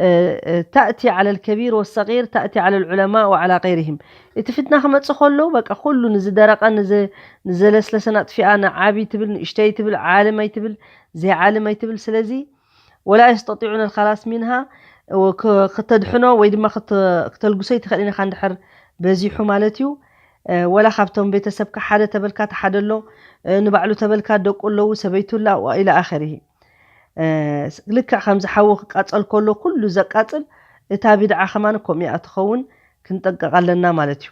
እ፣ እ፣ تأتي على الكبير والصغير، تأتي على العلماء وعلى غيرهم። እቲ ፍትና ክመፅእ ከሎ በቃ ኩሉ ንዝደረቐ ንዘ- ንዘለስለሰን ኣጥፊኣ ንዓብይ ትብል ንእሽተይ ትብል ዓለም ኣይትብል ዘይዓለም ኣይትብል። ስለዚ ولا يستطيعون الخلاص منها፣ ወ- ክ- ክተድሕኖ ወይ ድማ ክተ- ክተልግሶ ይትኽእል ኢኻ እንድሕር በዚሑ ማለት እዩ። እ፣ ወላ ካብቶም ቤተሰብካ ሓደ ተበልካ ተሓደሎ፣ እ፣ ንባዕሉ ተበልካ ደቁ ኣለዉ ሰበይቱ ኣላ وإلى آخره። እ፣ ስ- ልክዕ ከምዚ ሓዊ ክቃፀል ከሎ ኩሉ ዘቃፅል እታ ቢድዓ ከማን ከምኡ እያ ትኸውን፣ ክንጠንቀቕ ኣለና ማለት እዩ።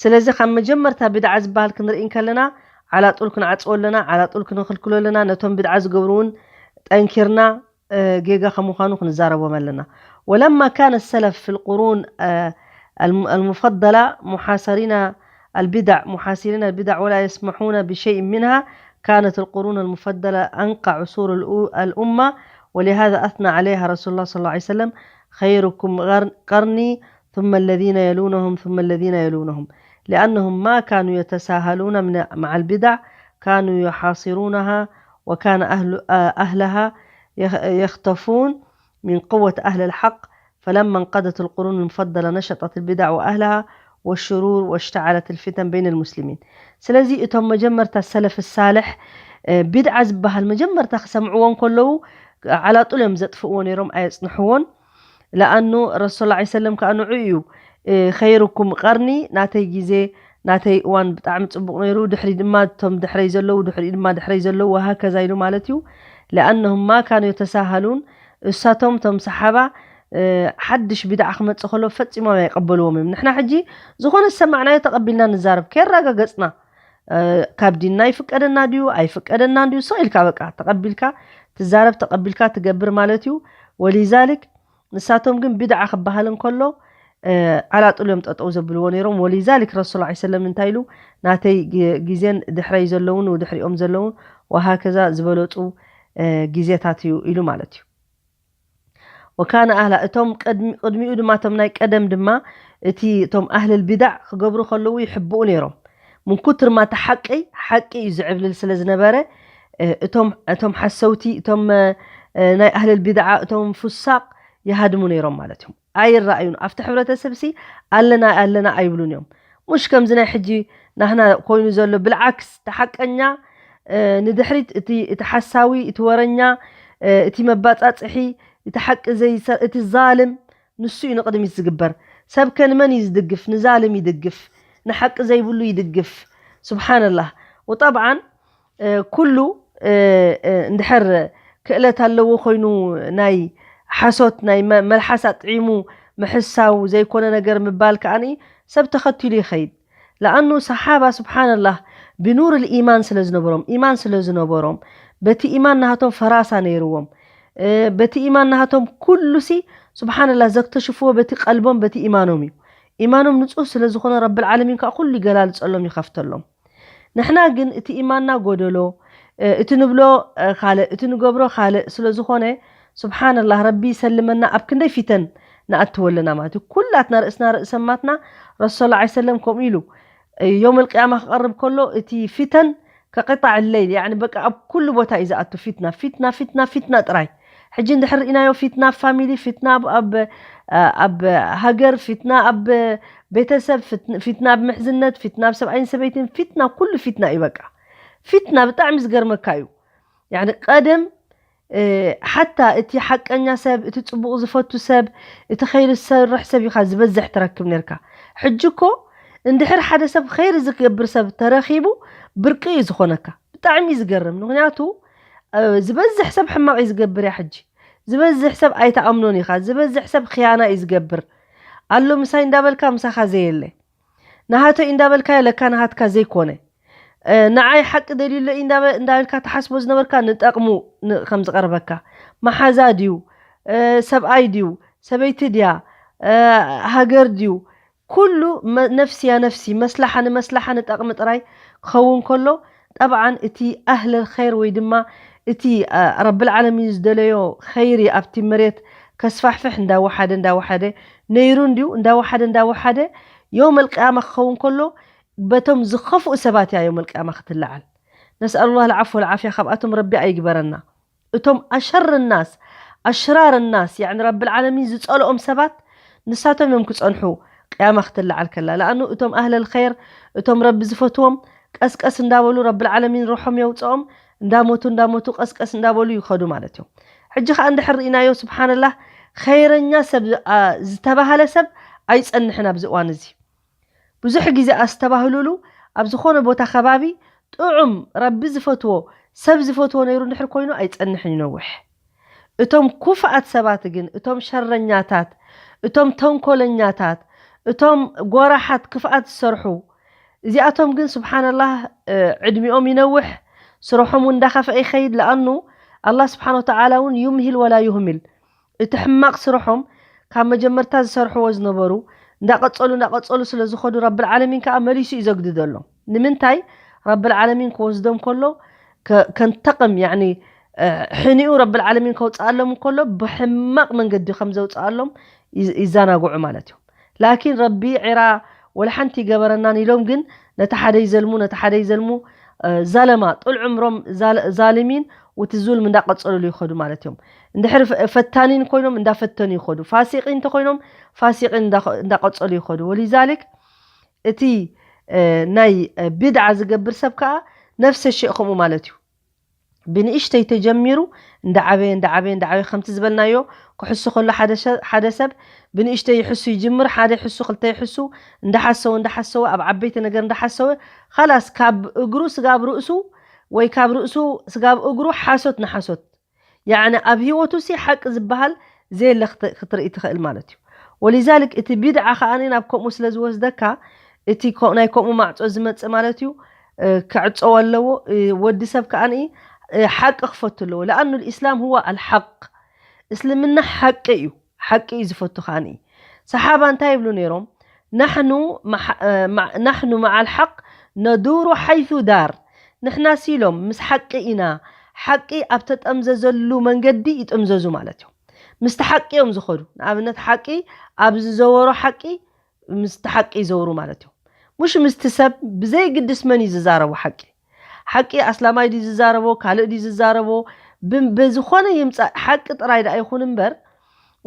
ስለዚ ካብ መጀመርታ ቢድዓ ዝበሃል ክንርኢ እንከለና ዓላጡል ክንዓፅዎ ኣለና፣ ዓላጡል ክንኽልክሎ ኣለና። ነቶም ቢድዓ ዝገብሩ እውን ጠንኪርና፣ እ፣ ጌጋ ከም ምዃኑ ክንዛረቦም ኣለና። ولما كان السلف في القرون، آه، الم- المفضلة محاصرين البدع محاصرين البدع ولا يسمحون بشيء منها، كانت القرون المفضلة أنقى عصور الأو- الأمة، ولهذا أثنى عليها رسول الله صلى الله عليه وسلم: خيركم غر- قرني ثم الذين يلونهم ثم الذين يلونهم، لأنهم ما كانوا يتساهلون من مع البدع، كانوا يحاصرونها، وكان أهل آه، أهلها يخ- يختفون من قوة أهل الحق، فلما انقضت القرون المفضلة نشطت البدع وأهلها والشرور واشتعلت الفتن بين المسلمين. ስለዚ እቶም መጀመርታ ሰለፍ ሳልሕ፣ እ፣ ቢድዓ ዝበሃል መጀመርታ ክሰምዕዎ እንከለዉ ዓላጡል እዮም ዘጥፍእዎ ነይሮም፣ ኣየፅንሕዎን። ለኣኑ ረሱል صلى الله عليه وسلم ከዓ ንዑ እዩ፣ እ፣ خيركم قرني ናተይ ግዜ ናተይ እዋን ብጣዕሚ ፅቡቕ ነይሩ፣ ድሕሪ ድማ እቶም ድሕረይ ዘለዉ፣ ድሕሪኡ ድማ ድሕረይ ዘለዉ፣ وهكذا ኢሉ ማለት እዩ። لأنهم ما كانوا يتساهلون እሳቶም እቶም ሰሓባ፣ እ፣ ሓድሽ ቢድዓ ክመፅእ ከሎ ፈፂሞም ኣይቀበልዎም እዮም። ንሕና ሕጂ ዝኾነ ዝሰማዕናዮ ተቐቢልና ንዛረብ፣ ከየረጋገፅና ካብ ዲንና ይፍቀደና ድዩ ኣይፍቀደና ድዩ ስቕ ኢልካ በቃ ተቐቢልካ ትዛረብ፣ ተቐቢልካ ትገብር ማለት እዩ። ወሊዛሊክ ንሳቶም ግን ቢድዓ ክበሃል እንከሎ ዓላጥል እዮም ጠጠው ዘብልዎ ነይሮም። ወሊዛሊክ ረሱል ላ ሰለም እንታይ ኢሉ፣ ናተይ ግዜን ድሕረይ ዘለውን ድሕሪኦም ዘለውን ወሃከዛ ዝበለፁ ግዜታት እዩ ኢሉ ማለት እዩ። ወካነ ኣህላ እቶም ቅድሚኡ ድማ እቶም ናይ ቀደም ድማ እቲ እቶም ኣህልል ቢዳዕ ክገብሩ ከለዉ ይሕብኡ ነይሮም። ምን ኩትር ማ እቲ ሓቂ ሓቂ እዩ ዝዕብልል ስለ ዝነበረ እቶም ሓሰውቲ እቶም ናይ ኣህልል ቢድዓ እቶም ፉሳቅ ይሃድሙ ነይሮም ማለት እዮም። ኣይረኣዩን ኣብቲ ሕብረተሰብ ሲ ኣለና ኣለና ኣይብሉን እዮም። ሙሽ ከምዚ ናይ ሕጂ ናህና ኮይኑ ዘሎ ብልዓክስ ተሓቀኛ ንድሕሪት እቲ ሓሳዊ እቲ ወረኛ እቲ መባፃፅሒ እቲ ሓቂ እቲ ዛልም ንሱ እዩ ንቕድሚት ዝግበር። ሰብ ከ ንመን እዩ ዝድግፍ? ንዛልም ይድግፍ፣ ንሓቂ ዘይብሉ ይድግፍ። ስብሓንላህ። ወጠብዓን ኩሉ እንድሕር ክእለት ኣለዎ ኮይኑ ናይ ሓሶት ናይ መልሓስ ኣጥዒሙ ምሕሳው ዘይኮነ ነገር ምባል ከኣ ሰብ ተኸቲሉ ይኸይድ። ለኣኑ ሰሓባ ስብሓንላህ ብኑር ልኢማን ስለ ዝነበሮም ኢማን ስለ ዝነበሮም በቲ ኢማን ናሃቶም ፈራሳ ነይርዎም። በቲ ኢማን ናሃቶም ኩሉ ሲ ስብሓንላህ ዘክተሽፍዎ በቲ ቀልቦም በቲ ኢማኖም እዩ። ኢማኖም ንጹህ ስለ ዝኾነ ረብል ዓለሚን ከዓ ኩሉ ይገላልጸሎም ይኸፍተሎም። ንሕና ግን እቲ ኢማንና ጎደሎ፣ እቲ ንብሎ ካልእ እቲ ንገብሮ ካልእ ስለ ዝኾነ ስብሓንላህ ረቢ ይሰልመና ኣብ ክንደይ ፊተን ንኣትወለና ማለት እዩ። ኩላትና ርእስና ርእሰማትና ረሱል ላ ሰለም ከምኡ ኢሉ ዮም ልቅያማ ክቐርብ ከሎ እቲ ፊተን ከቅጣዕ ለይል ያኒ በቃ ኣብ ኩሉ ቦታ እዩ ዝኣቱ ፊትና ፊትና ፊትና ፊትና ጥራይ። ሕጂ እንድሕር ርኢናዮ ፊትና ኣብ ፋሚሊ ፊትና ኣብ ሃገር ፊትና ኣብ ቤተሰብ ፊትና ኣብ ምሕዝነት ፊትና ኣብ ሰብኣይን ሰበይትን ፊትና ኩሉ ፊትና እዩ በቃ። ፊትና ብጣዕሚ ዝገርመካ እዩ። ያኒ ቀደም ሓታ እቲ ሓቀኛ ሰብ እቲ ፅቡቕ ዝፈቱ ሰብ እቲ ኸይሪ ዝሰርሕ ሰብ ኢኻ ዝበዝሕ ትረክብ ነርካ። ሕጂ እኮ እንድሕር ሓደ ሰብ ኸይሪ ዝገብር ሰብ ተረኺቡ ብርቂ እዩ ዝኾነካ። ብጣዕሚ እዩ ዝገርም። ምክንያቱ ዝበዝሕ ሰብ ሕማቕ እዩ ዝገብር እያ ሕጂ። ዝበዝሕ ሰብ ኣይተኣምኖን ኢኻ። ዝበዝሕ ሰብ ክያና እዩ ዝገብር። ኣሎ ምሳይ እንዳበልካ ምሳኻ ዘየለ። ናሃተይ እንዳበልካዮ ለካ ናሃትካ ዘይኮነ። ንዓይ ሓቂ ደልዩሎ እዩ እንዳበልካ ትሓስቦ ዝነበርካ ንጠቕሙ ከም ዝቐርበካ። መሓዛ ድዩ? ሰብኣይ ድዩ? ሰበይቲ ድያ? ሃገር ድዩ? ኩሉ ነፍሲ ያ ነፍሲ መስላሓ ንመስላሓ ንጠቕሚ ጥራይ ክኸውን ከሎ ጠብዓን እቲ ኣህለል ኸይር ወይ ድማ እቲ ረብል ዓለሚን ዝደለዮ ኸይሪ ኣብቲ መሬት ከስፋሕፍሕ እንዳወሓደ እንዳወሓደ ነይሩ እንድዩ። እንዳወሓደ እንዳወሓደ ዮም ኣልቅያማ ክኸውን ከሎ በቶም ዝኸፍኡ ሰባት እያ ዮም ኣልቅያማ ክትለዓል። ነስኣሉላህ ልዓፍ ወልዓፍያ ካብኣቶም ረቢ ኣይግበረና። እቶም ኣሸር ናስ ኣሽራር ናስ ያኒ ረብል ዓለሚን ዝፀልኦም ሰባት ንሳቶም እዮም ክፀንሑ ቅያማ ክትለዓል ከላ። ለኣኑ እቶም ኣህለል ኸይር እቶም ረቢ ዝፈትዎም ቀስቀስ እንዳበሉ ረብል ዓለሚን ርሖም የውፅኦም እንዳሞቱ እንዳሞቱ ቀስቀስ እንዳበሉ ይኸዱ ማለት እዮም። ሕጂ ከዓ እንድሕር ርኢናዮ ስብሓንላህ ኸይረኛ ሰብ ዝተባሃለ ሰብ ኣይፀንሕን ኣብዚ እዋን እዚ። ብዙሕ ግዜ ኣስተባህሉሉ ኣብ ዝኾነ ቦታ ከባቢ ጥዑም ረቢ ዝፈትዎ ሰብ ዝፈትዎ ነይሩ እንድሕር ኮይኑ ኣይፀንሕን ይነውሕ። እቶም ኩፍኣት ሰባት ግን እቶም ሸረኛታት እቶም ተንኮለኛታት እቶም ጎራሓት ክፍኣት ዝሰርሑ እዚኣቶም ግን ስብሓንላህ ዕድሚኦም ይነውሕ፣ ስርሖም እውን እንዳኸፍአ ይኸይድ። ለኣኑ ኣላህ ስብሓን ወተዓላ እውን ዩምሂል ወላ ዩህሚል። እቲ ሕማቕ ስርሖም ካብ መጀመርታ ዝሰርሕዎ ዝነበሩ እንዳቐጸሉ እንዳቐጸሉ ስለ ዝኸዱ ረብል ዓለሚን ከዓ መሊሱ እዩ ዘግድደሎም። ንምንታይ ረብል ዓለሚን ክወስዶም ከሎ ከንተቕም ያኒ ሕኒኡ ረብል ዓለሚን ከውፅኣሎም ከሎ ብሕማቕ መንገዲ ከም ዘውፅኣሎም ይዘናግዑ ማለት እዮም። ላኪን ረቢ ዒራ ወላ ሓንቲ ይገበረናን ኢሎም ግን ነቲ ሓደ ይዘልሙ ነቲ ሓደ ይዘልሙ። ዛለማ ጡል ዕምሮም ዛልሚን ውቲ ዙልም እንዳቀፀሉሉ ይኸዱ ማለት እዮም። እንድሕር ፈታኒን ኮይኖም እንዳፈተኑ ይኸዱ። ፋሲቂን እንተኮይኖም ፋሲቂን እንዳቀፀሉ ይኸዱ። ወሊዛሊክ እቲ ናይ ቢድዓ ዝገብር ሰብ ከዓ ነፍሰ ሸእ ከምኡ ማለት እዩ። ብንእሽተይ ተጀሚሩ እንዳዓበየ እንዳዓበየ እንዳዓበየ ከምቲ ዝበልናዮ ክሕሱ ከሎ ሓደ ሰብ ብንእሽተይ ይሕሱ ይጅምር። ሓደ ይሕሱ ክልተ ይሕሱ እንዳሓሰወ እንዳሓሰወ ኣብ ዓበይቲ ነገር እንዳሓሰወ ኻላስ ካብ እግሩ ስጋብ ርእሱ ወይ ካብ ርእሱ ስጋብ እግሩ ሓሶት ንሓሶት ያኒ ኣብ ህይወቱ ሲ ሓቂ ዝበሃል ዘየለ ክትርኢ ትኽእል ማለት እዩ። ወሊዛልክ እቲ ቢድዓ ከዓ ናብ ከምኡ ስለ ዝወስደካ እቲ ናይ ከምኡ ማዕፆ ዝመፅእ ማለት እዩ። ክዕፀው ኣለዎ። ወዲ ሰብ ከዓኒ ሓቂ ክፈቱ ኣለዎ። ለኣኑ ልእስላም ሁወ ኣልሓቅ፣ እስልምና ሓቂ እዩ። ሓቂ እዩ ዝፈቱ ከዓኒ። ሰሓባ እንታይ ይብሉ ነይሮም? ናሕኑ መዓ ልሓቅ ነዱሩ ሓይቱ ዳር፣ ንሕና ሲሎም ምስ ሓቂ ኢና፣ ሓቂ ኣብ ተጠምዘዘሉ መንገዲ ይጥምዘዙ ማለት እዮም። ምስቲ ሓቂ እዮም ዝኸዱ። ንኣብነት ሓቂ ኣብ ዝዘወሮ ሓቂ ምስቲ ሓቂ ይዘውሩ ማለት እዮም። ሙሽ ምስቲ ሰብ ብዘይግድስ መን እዩ ዝዛረቦ ሓቂ? ሓቂ ኣስላማይ ድዩ ዝዛረቦ ካልእ ድዩ ዝዛረቦ? ብዝኾነ ይምፃእ ሓቂ ጥራይ ደኣ ይኹን እምበር፣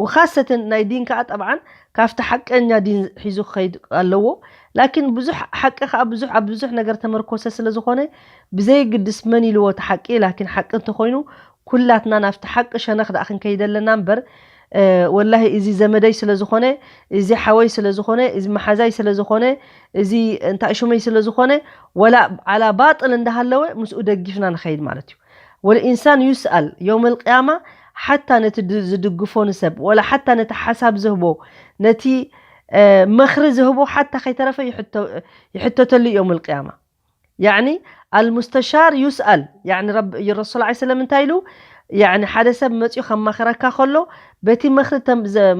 ወኻሰትን ናይ ዲን ከዓ ጠብዓን ካብቲ ሓቀኛ ዲን ሒዙ ክኸይድ ኣለዎ። ላኪን ብዙሕ ሓቂ ከዓ ብዙሕ ኣብ ብዙሕ ነገር ተመርኮሰ ስለ ዝኾነ ብዘይግድስ መን ኢልዎ እቲ ሓቂ፣ ላኪን ሓቂ እንተኾይኑ ኩላትና ናብቲ ሓቂ ሸነኽ ደኣ ክንከይድ ኣለና እምበር፣ ወላሂ እዚ ዘመደይ ስለ ዝኾነ፣ እዚ ሓወይ ስለ ዝኾነ፣ እዚ መሓዛይ ስለ ዝኾነ፣ እዚ እንታይ ሽመይ ስለ ዝኾነ፣ ወላ ዓላ ባጥል እንዳሃለወ ምስኡ ደጊፍና ንኸይድ ማለት እዩ። ወልኢንሳን ዩስኣል የውም ልቅያማ ሓታ ነቲ ዝድግፎ ንሰብ ወላ ሓታ ነቲ ሓሳብ ዝህቦ ነቲ መኽሪ ዝህቦ ሓታ ከይተረፈ ይሕተተሉ የውም ልቅያማ። ያኒ ኣልሙስተሻር ዩስኣል። ያኒ ረሱል ላ ሰለም እንታይ ኢሉ? ያኒ ሓደ ሰብ መፅኡ ከማኽረካ ከሎ በቲ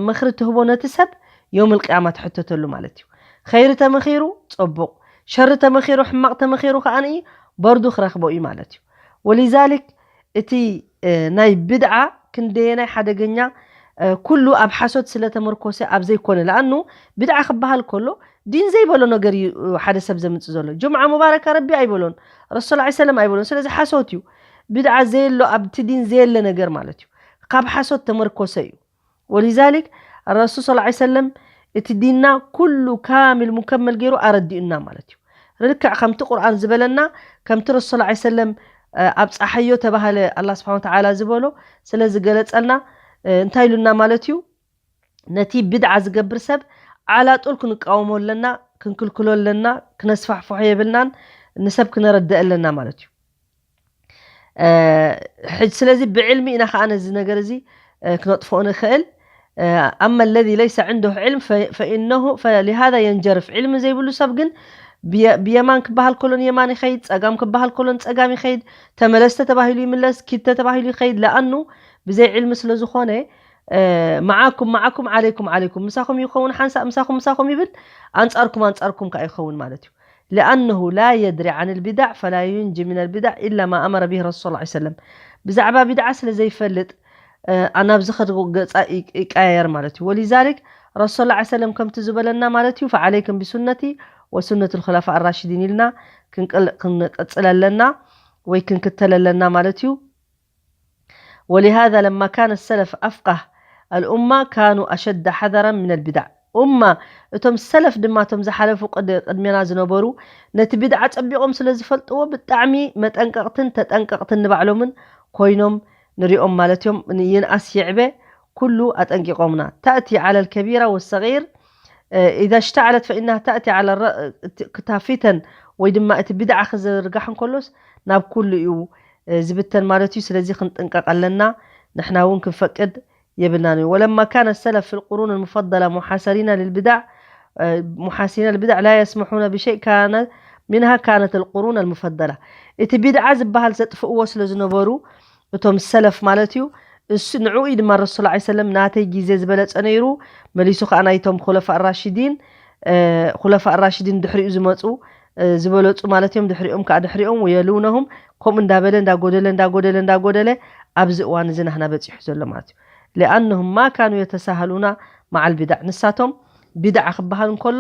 መኽሪ ትህቦ ነቲ ሰብ የውም ልቅያማ ትሕተተሉ ማለት እዩ። ኸይሪ ተመኺሩ ፅቡቕ፣ ሸሪ ተመኺሩ ሕማቕ ተመኺሩ ከዓኒ በርዱ ክረኽቦ እዩ ማለት እዩ። ወሊዛሊክ እቲ ናይ ብድዓ ክንደየናይ ሓደገኛ፣ ኩሉ ኣብ ሓሶት ስለተመርኮሰ ኣብ ዘይኮነ። ለኣኑ ብድዓ ክበሃል ከሎ ዲን ዘይበሎ ነገር እዩ ሓደ ሰብ ዘምፅእ ዘሎ። ጁምዓ ሙባረካ ረቢ ኣይበሎን፣ ረሱል ላ ሰለም ኣይበሎን። ስለዚ ሓሶት እዩ። ብድዓ ዘየሎ ኣብቲ ዲን ዘየለ ነገር ማለት እዩ። ካብ ሓሶት ተመርኮሰ እዩ። ወሊዛሊክ ረሱል ስ ሰለም እቲ ዲንና ኩሉ ካሚል ሙከመል ገይሩ ኣረዲኡና ማለት እዩ። ርክዕ ከምቲ ቁርኣን ዝበለና፣ ከምቲ ረሱል ላ ሰለም ኣብ ፀሓዮ ተባሃለ ኣላ ስብሓን ተዓላ ዝበሎ ስለ ዝገለፀልና እንታይ ኢሉና ማለት እዩ? ነቲ ብድዓ ዝገብር ሰብ ዓላጡል ክንቃወሞ ኣለና፣ ክንክልክሎ ኣለና፣ ክነስፋሕፍሖ የብልናን፣ ንሰብ ክነረድእ ኣለና ማለት እዩ። ሕጅ ስለዚ ብዕልሚ ኢና ከዓ ነዚ ነገር እዚ ክነጥፍኦ ንኽእል። ኣማ ለዚ ለይሰ ዕንደሁ ዕልም ፈኢነሁ ፈሊሃዛ የንጀርፍ። ዕልሚ ዘይብሉ ሰብ ግን ብየማን ክበሃል ከሎን የማን ይኸይድ፣ ፀጋም ክበሃል ከሎን ፀጋም ይኸይድ፣ ተመለስ ተተባሂሉ ይምለስ፣ ኪድ ተተባሂሉ ይኸይድ። ለኣኑ ብዘይ ዕልሚ ስለ ዝኾነ መዓኩም መዓኩም ዓለይኩም ዓለይኩም፣ ምሳኹም ይኸውን ሓንሳእ ምሳኹም ምሳኹም ይብል፣ ኣንፃርኩም ኣንፃርኩም ከዓ ይኸውን ማለት እዩ። لأنه لا يدري عن البدع فلا ينجي من البدع إلا ما أمر به رسول صلى الله عليه وسلم። ብዛዕባ ቢድዓ ስለ ዘይፈልጥ ናብዚ ከድጎ ገፃ ይቀያየር ማለት እዩ። ወሊዛሊክ ረሱል ላ ሰለም ከምቲ ዝበለና ማለት እዩ፣ فعليكم بسنتي وسنة الخلفاء الراشدين ኢልና ክንቅፅል ኣለና ወይ ክንክተል ኣለና ማለት እዩ። ولهذا لما كان السلف أفقه الأمة كانوا أشد حذرا من البدع። ኡማ እቶም ሰለፍ ድማ እቶም ዝሓለፉ ቅድሜና ዝነበሩ ነቲ ቢድዓ ጸቢቖም ስለ ዝፈልጥዎ ብጣዕሚ መጠንቀቕትን ተጠንቀቕትን ንባዕሎምን ኮይኖም ንሪኦም ማለት እዮም። ይንኣስ ይዕበ ኩሉ ኣጠንቂቖምና። تأتي على الكبير والصغير إذا اشتعلت فإنها تأتي على الر-، ክታ ፊተን ወይ ድማ እቲ ቢድዓ ክዝርጋሕ እንከሎስ ናብ ኩሉ እዩ ዝብተን ማለት እዩ። ስለዚ ክንጥንቀቕ ኣለና፣ ንሕና እውን ክንፈቅድ የብልናን እዩ። ولما كان السلف في القرون المفضلة محاصرين للبدع محاصرين البدع لا يسمحون بشيء كان منها كانت القرون المفضلة። እቲ ቢድዓ ዝበሃል ዘጥፍእዎ ስለ ዝነበሩ እቶም ሰለፍ ማለት እዩ። እሱ ንዕኡ እዩ ድማ ረሱል ላ ሰለም ናተይ ግዜ ዝበለጸ ነይሩ፣ መሊሱ ከዓ ናይቶም ኹለፋ ራሽዲን ኹለፋ ራሽዲን ድሕሪኡ ዝመፁ ዝበለፁ ማለት እዮም። ድሕሪኦም ከዓ ድሕሪኦም የሉነሁም ከምኡ እንዳበለ እንዳጎደለ እንዳጎደለ እንዳጎደለ ኣብዚ እዋን እዚ ናህና በፂሑ ዘሎ ማለት እዩ። لأنهم ما كانوا يتساهلون مع البدع። ንሳቶም ቢድዓ ክበሃል እንከሎ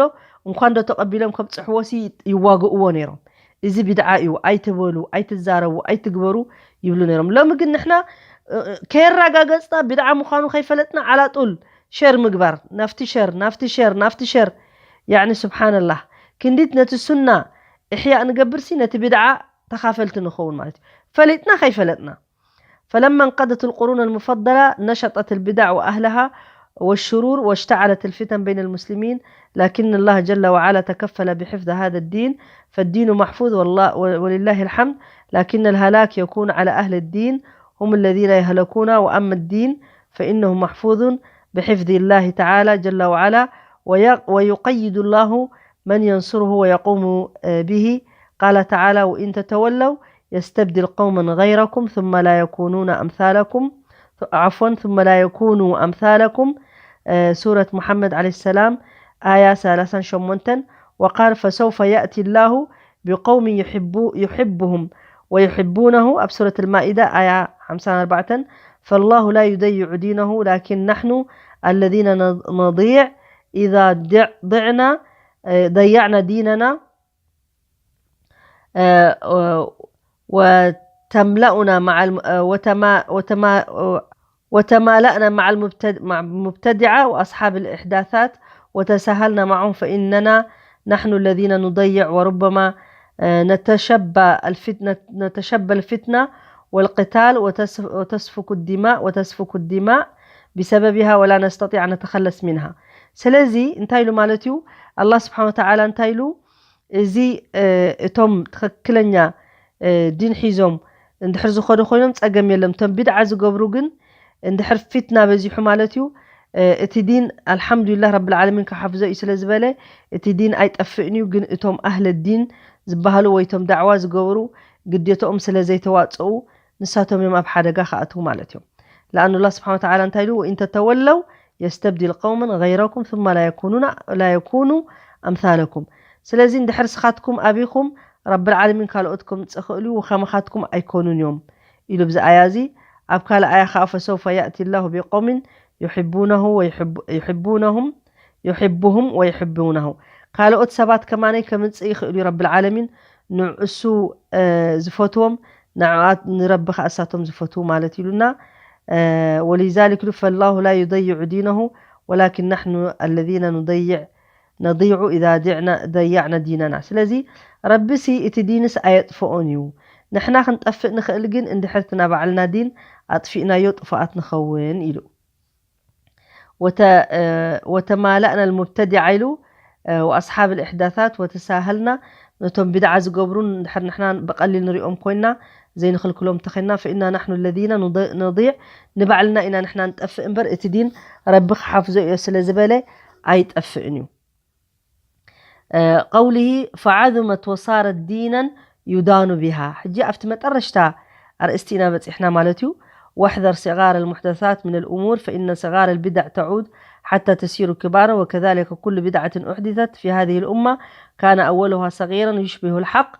እንኳን ዶ ተቐቢሎም ከብፅሕዎ ሲ ይዋግእዎ ነይሮም። እዚ ቢድዓ እዩ ኣይትበሉ ኣይትዛረቡ ኣይትግበሩ ይብሉ ነይሮም። ሎሚ ግን ንሕና ከየረጋገፅና ቢድዓ ምዃኑ ከይፈለጥና ዓላጡል ሸር ምግባር ናፍቲ ሸር ናፍቲ ሸር ናፍቲ ሸር። ያዕኒ ስብሓንላህ ክንዲት ነቲ ሱና እሕያእ ንገብርሲ ነቲ ቢድዓ ተኻፈልቲ ንኸውን ማለት እዩ። ፈሊጥና ከይፈለጥና فلما انقضت القرون المفضلة نشطت البدع وأهلها والشرور واشتعلت الفتن بين المسلمين، لكن الله جل وعلا تكفل بحفظ هذا الدين، فالدين محفوظ والله، ولله الحمد، لكن الهلاك يكون على أهل الدين، هم الذين يهلكون، وأما الدين فإنه محفوظ بحفظ الله تعالى جل وعلا، ويقيد الله من ينصره ويقوم به قال تعالى: وإن تتولوا يستبدل قوما غيركم ثم لا يكونون أمثالكم، عفوا، ثم لا يكونوا أمثالكم. آه، سورة محمد عليه السلام، آية ثلاثة شمونتن. وقال: فسوف يأتي الله بقوم يحبو-، يحبهم ويحبونه، أب سورة المائدة، آية خمسة وأربعين. فالله لا يضيع دينه، لكن نحن الذين نض-، نضيع إذا ضع-، ضعنا، آه، ضيعنا ديننا، آه، وتملأنا مع الم-، آه، وتما-، وتما-، وتمالأنا مع المبتد-، مع المبتدعة وأصحاب الإحداثات، وتساهلنا معهم، فإننا نحن الذين نضيع، وربما، آه، نتشبى الفتنة، نتشبى الفتنة والقتال، وتس-، وتسفك الدماء، وتسفك الدماء بسببها، ولا نستطيع أن نتخلص منها. ስለዚ እንታይ ኢሉ ማለት እዩ? ኣላህ ስብሓን ወተዓላ እንታይ ኢሉ? እዚ፣ እ፣ እቶም ትኽክለኛ፣ እ፣ ዲን ሒዞም እንድሕር ዝኾኑ ኮይኖም ጸገም የለም። እቶም ቢድዓ ዝገብሩ ግን እንድሕር ፊትና በዚሑ ማለት እዩ፣ እ፣ እቲ ዲን ኣልሓምዱሊላህ ረብል ዓለሚን ክሓፍዞ እዩ ስለ ዝበለ እቲ ዲን ኣይጠፍእን እዩ። ግን እቶም ኣህለ ዲን ዝበሃሉ ወይ እቶም ዳዕዋ ዝገብሩ ግዴታኦም ስለ ዘይተዋጽኡ ንሳቶም እዮም ኣብ ሓደጋ ክኣትዉ ማለት እዮም። ለኣኑ ኣላህ ስብሓን ወተዓላ እንታይ ኢሉ? "ወኢን ተተወለው የስተብዲል ቀውመን ገይረኩም ثم لا يكونون، لا يكونوا أمثالكم." ስለዚ እንድሕር ስኻትኩም ኣቢኹም ረብል ዓለሚን ካልኦት ከምጽእ ክእሉ እዩ፣ ወኸማኻትኩም ኣይኮኑን እዮም ኢሉ ብዚ ኣያ እዚ። ኣብ ካልእ ኣያ ኸኣ ፈሰውፈ ያእቲ ላሁ ቢቀውሚን ዩሕቡነሁ ወዩሕቡ-፣ ዩሕቡነሁም ዩሕቡሁም ወዩሕቡነሁ። ካልኦት ሰባት ከማነይ ከምጽእ ይኽእል እዩ ረብል ዓለሚን፣ ንእሱ፣ እ፣ ዝፈትዎም ንዓት-፣ ንረቢ ኸኣ እሳቶም ዝፈትዉ ማለት ኢሉና። እ፣ ወሊዛሊክ ኢሉ ፈላሁ ላ ዩደይዑ ዲነሁ ወላኪን ናሕኑ ኣለዚነ ኑደይዕ ነዲዑ ኢዛ ዲዕና፣ ደያዕና ዲነና። ስለዚ ረቢሲ እቲ ዲንስ ኣየጥፍኦን እዩ። ንሕና ክንጠፍእ ንኽእል ግን እንድሕር እቲ ናባዕልና ዲን ኣጥፊእናዮ ጥፉኣት ንኸውን ኢሉ። ወተ-፣ እ፣ ወተማላእና ልሙብተዲዓ ኢሉ፣ እ፣ ወኣስሓብ ልእሕዳታት ወተሳሃልና ነቶም ቢድዓ ዝገብሩን እንድሕር ንሕና ብቐሊል ንሪኦም ኮይንና ዘይንኽልክሎም ተኸይንና ፈኢና ናሕኑ ለዚነ ኑደ-፣ ነዲዕ ንባዕልና ኢና ንሕና ንጠፍእ እምበር እቲ ዲን ረቢ ክሓፍዞ እዮ ስለ ዝበለ ኣይጠፍእን እዩ። እ፣ ቀውሊሂ ፈዓዙመት ወሳረት ዲነን ዩዳኑ ቢሃ። ሕጂ ኣብቲ መጠረሽታ ኣርእስቲ ኢና በጺሕና ማለት እዩ። واحذر صغار المحدثات من الأمور فإن صغار البدع تعود حتى تصير كبارا، وكذلك كل بدعة أحدثت في هذه الأمة كان أولها صغيرا يشبه الحق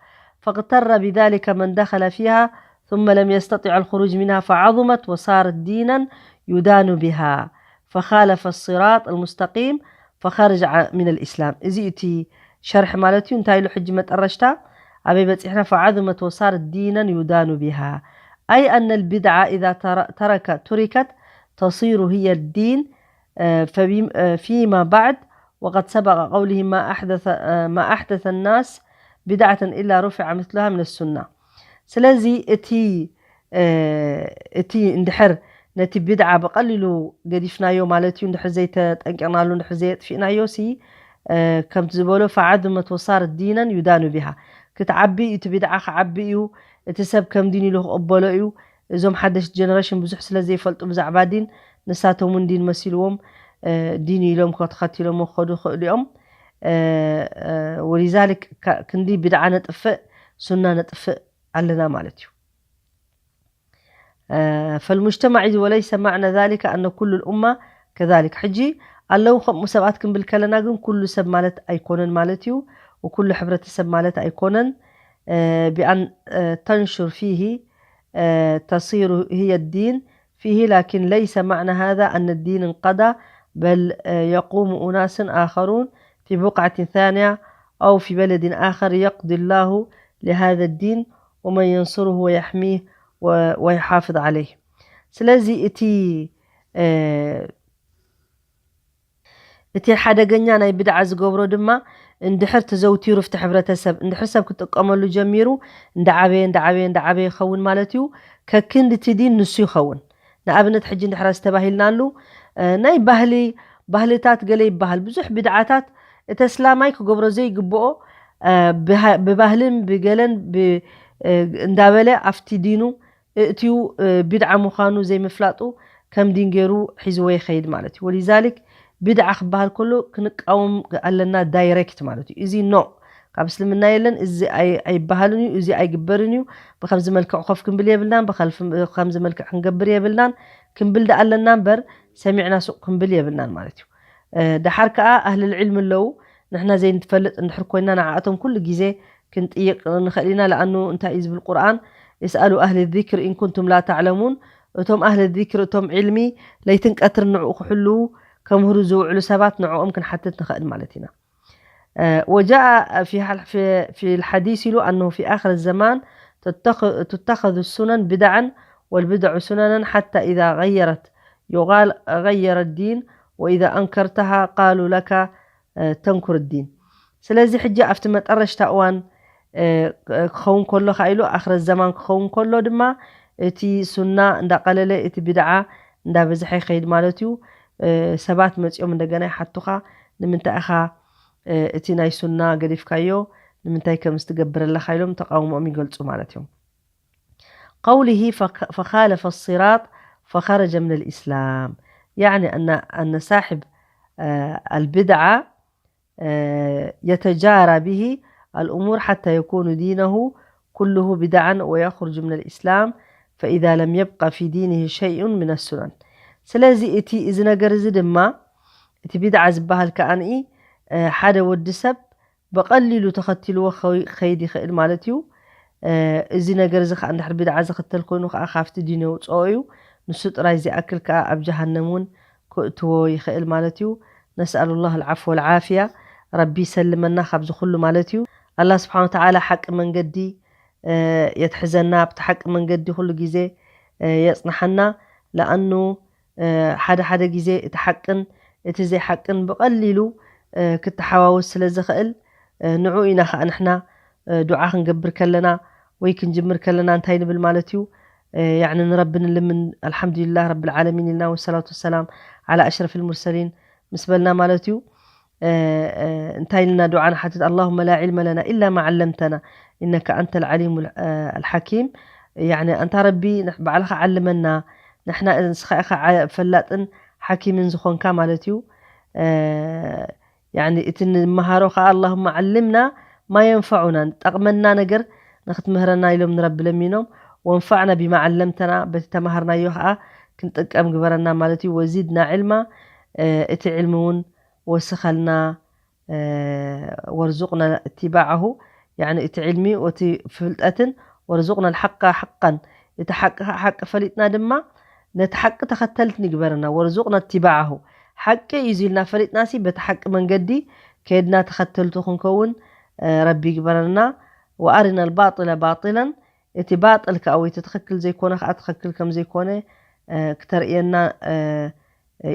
فاغتر بذلك من دخل فيها ثم لم يستطع الخروج منها فعظمت وصارت دينا يدان بها فخالف الصراط المستقيم فخرج ع-، من الإسلام. እዚ እቲ ሸርሒ ማለት እዩ። እንታይ ኢሉ ሕጂ መጠረሽታ ኣበይ በጺሕና? فعظمت وصارت دينا يدان بها، أي أن البدعة إذا تر-، ترك-، تركت تصير هي الدين، آه، فبم-، آه، فيما بعد، وقد سبق قوله ما أحدث، آه، ما أحدث الناس بدعة إلا رفع مثلها من السنة. ስለዚ እቲ፣ እ፣ እቲ እንድሕር ነቲ ቢድዓ ብቐሊሉ ገዲፍናዮ ማለት እዩ፣ እንድሕር ዘይተጠንቂቕናሉ፣ እንድሕር ዘየጥፊእናዮ ሲ፣ እ፣ ከምቲ ዝበሎ ፈዓዙመት ወሳረት ዲነን ዩዳኑ ቢሃ። ክትዓቢ እዩ፣ እቲ ቢድዓ ክዓቢ እዩ፣ እቲ ሰብ ከም ዲን ኢሉ ክቕበሎ እዩ። እዞም ሓደሽቲ ጀነሬሽን ብዙሕ ስለ ዘይፈልጡ ብዛዕባ ዲን፣ ንሳቶም እውን ዲን መሲልዎም፣ እ፣ ዲን ኢሎም ከተኸቲሎሞ ክኸዱ ይኽእሉ እዮም። እ፣ እ፣ ወሊዛሊክ ካ-፣ ክንዲ ቢድዓ ነጥፍእ፣ ሱና ነጥፍእ ኣለና ማለት እዩ። እ፣ ፈልሙጅተማዕ ኢዚ ወለይሰ ማዕነ ዛሊከ ኣነ ኩሉ ልኡማ ከዛሊክ። ሕጂ ኣለዉ ከምኡ ሰባት ክንብል ከለና ግን ኩሉ ሰብ ማለት ኣይኮነን ማለት እዩ፣ ወኩሉ ሕብረተሰብ ማለት ኣይኮነን። እ፣ ቢኣን፣ እ፣ ተንሹር ፊሂ፣ እ፣ ተሲሩ ህየ ዲን ፊሂ ላኪን ለይሰ ማዕነ ሃዛ ኣነ ዲን እንቀዳ በል፣ እ፣ የቁሙ ኡናስን ኣኸሩን ፊ ቡቅዓትን ታንያ ኣው ፊ በለድን ኣኸር የቅዲ ላሁ ሊሃዘ ዲን ወመን የንሱሩሁ ወየሕሚህ ወ-፣ ወይሓፍዝ ዓለይህ። ስለዚ እቲ፣ እ፣ እቲ ሓደገኛ ናይ ብድዓ ዝገብሮ ድማ እንድሕር ተዘውቲሩ ፍቲ ሕብረተሰብ፣ እንድሕር ሰብ ክጥቀመሉ ጀሚሩ፣ እንዳዓበየ፣ እንዳዓበየ፣ እንዳዓበየ ይኸውን ማለት እዩ። ከክንዲ እቲ ዲን ንሱ ይኸውን። ንኣብነት ሕጂ እንድሕር ኣስተባሂልናሉ፣ እ፣ ናይ ባህሊ፣ ባህልታት ገለ ይበሃል። ብዙሕ ብድዓታት እቲ ኣስላማይ ክገብሮ ዘይግብኦ፣ እ፣ ብሃ-፣ ብባህልን ብገለን ብ-፣ እ፣ እንዳበለ ኣብቲ ዲኑ እእትዩ፣ እ፣ ቢድዓ ምዃኑ ዘይምፍላጡ ከም ዲን ገይሩ ሒዝዎ ይኸይድ ማለት እዩ። ወሊዛሊክ ቢድዓ ክበሃል ከሎ ክንቃወም ኣለና ዳይሬክት ማለት እዩ። እዚ ኖ፣ ኣብ እስልምና የለን፣ እዚ ኣይ- ኣይበሃልን እዩ፣ እዚ ኣይግበርን እዩ፣ ብከምዚ መልክዕ ኮፍ ክንብል የብልናን፣ ብከልፍ- ብከምዚ መልክዕ ክንገብር የብልናን ክንብል ደኣ ኣለና እምበር፣ ሰሚዕና ሱቕ ክንብል የብልናን ማለት እዩ። እ፣ ደሓር ከኣ ኣህልል ዒልሚ ኣለዉ፣ ንሕና ዘይንፈልጥ እንድሕር ኮይና ንዓኣቶም ኩሉ ግዜ ክንጥይቕ ንኽእል ኢና። ለኣኑ እንታይ እዩ ዝብል ቁርኣን? "እስኣሉ ኣህሊ ዚክር ኢን ኩንቱም ላ ተዕለሙን"፣ እቶም ኣህሊ ዚክር፣ እቶም ዒልሚ ለይትን ቀትርን ንዕኡ ክሕልዉ ከምህሩ ዝውዕሉ ሰባት ንዕኦም ክንሓትት ንኽእል ማለት ኢና። آه، وجاء في حل- في في الحديث له أنه في آخر الزمان تتخ- تتخذ السنن بدعا والبدع سننا حتى إذا غيرت يقال غير الدين وإذا أنكرتها قالوا لك آه، تنكر الدين. ስለዚ ሕጂ ኣብቲ መጠረሽታ እዋን እ፣ ክኸውን ከሎ ከኣ ኢሉ ኣኽረት ዘማን ክኸውን ከሎ ድማ እቲ ሱና እንዳቐለለ እቲ ቢድዓ እንዳበዝሐ ይኸይድ ማለት እዩ። እ፣ ሰባት መጺኦም እንደገና ይሓቱኻ፣ ንምንታይ ኢኻ እ፣ እቲ ናይ ሱና ገዲፍካዮ፣ ንምንታይ ከምዚ ትገብር ኣለኻ ኢሎም ተቃውሞኦም ይገልጹ ማለት እዮም። قوله فك- فخالف الصراط فخرج من الإسلام، يعني أن أن صاحب آه، البدعة آه، يتجارى به الأمور حتى يكون دينه كله بدعا ويخرج من الإسلام، فإذا لم يبق في دينه شيء من السنن. ስለዚ እቲ እዚ ነገር እዚ ድማ እቲ ቢድዓ ዝበሃል ከኣንኢ እ፣ ሓደ ወዲ ሰብ ብቐሊሉ ተኸቲልዎ ኸይ- ኸይድ ይኽእል ማለት እዩ። እ፣ እዚ ነገር እዚ ከዓ እንድሕር ቢድዓ ዝኽተል ኮይኑ ከዓ ካብቲ ዲን የውፅኦ እዩ። ንሱ ጥራይ ዘይኣክል ከዓ ኣብ ጀሃነም እውን ክእትዎ ይኽእል ማለት እዩ። ነስኣሉ ላህ ልዓፍ ወልዓፍያ፣ ረቢ ይሰልመና ካብዚ ኩሉ ማለት እዩ። ኣላህ ስብሓን ወተዓላ ሓቂ መንገዲ እ፣ የትሕዘና፣ ኣብቲ ሓቂ መንገዲ ኩሉ ግዜ እ፣ የፅንሓና። ለኣኑ እ፣ ሓደ ሓደ ግዜ እቲ ሓቅን እቲ ዘይሓቅን ብቐሊሉ እ፣ ክተሓዋወስ ስለ ዝኽእል እ፣ ንዑ ኢና ከዓ ንሕና እ፣ ዱዓ ክንገብር ከለና ወይ ክንጅምር ከለና እንታይ ንብል ማለት እዩ? እ፣ ያዕኒ ንረቢ ንልምን ኣልሓምዱሊላህ ረብል ዓለሚን ኢልና ወሰላቱ ወሰላም ዓላ ኣሽረፍ ልሙርሰሊን ምስ በልና ማለት እዩ። እ፣ እ፣ እንታይ ኢልና ዱዓ ንሓትት? اللهم لا علم لنا إلا ما علمتنا إنك أنت العليم ال- እ፣ الحكيم። ያዕኒ ኣንታ ረቢ ንሕ- ባዕልኻ ዓልመና፣ ንሕና ንስኻ ኢኻ ዓ- ፈላጥን ሓኪምን ዝኾንካ ማለት እዩ። እ፣ ያዕኒ እቲ ንመሃሮ ከዓ اللهم علمنا ما ينفعنا፣ ጠቕመና ነገር ንክትምህረና ኢሎም ንረቢ ለሚኖም። وانفعنا بما علمتنا፣ በቲ ተማሃርናዮ ከዓ ክንጥቀም ግበረና ማለት እዩ። وزدنا علما እ፣ እቲ ዕልሚ እውን ወስኸልና እ፣ وارزقنا اتباعه፣ ያዕኒ እቲ ዕልሚ እቲ ፍልጠትን وارزقنا الحق حقا፣ እቲ ሓቂ ከዓ ሓቂ ፈሊጥና ድማ ነቲ ሓቂ ተኸተልቲ ንግበረና። وارزقنا اتباعه፣ ሓቂ እዩ ኢልና ፈሊጥናሲ በቲ ሓቂ መንገዲ ከይድና ተኸተልቱ ክንከውን እ፣ ረቢ ይግበረና። وأرنا الباطل باطلا፣ እቲ ባጥል ከዓ ወይ እቲ ትኽክል ዘይኮነ ከዓ ትኽክል ከም ዘይኮነ እ፣ ክተርእየና እ፣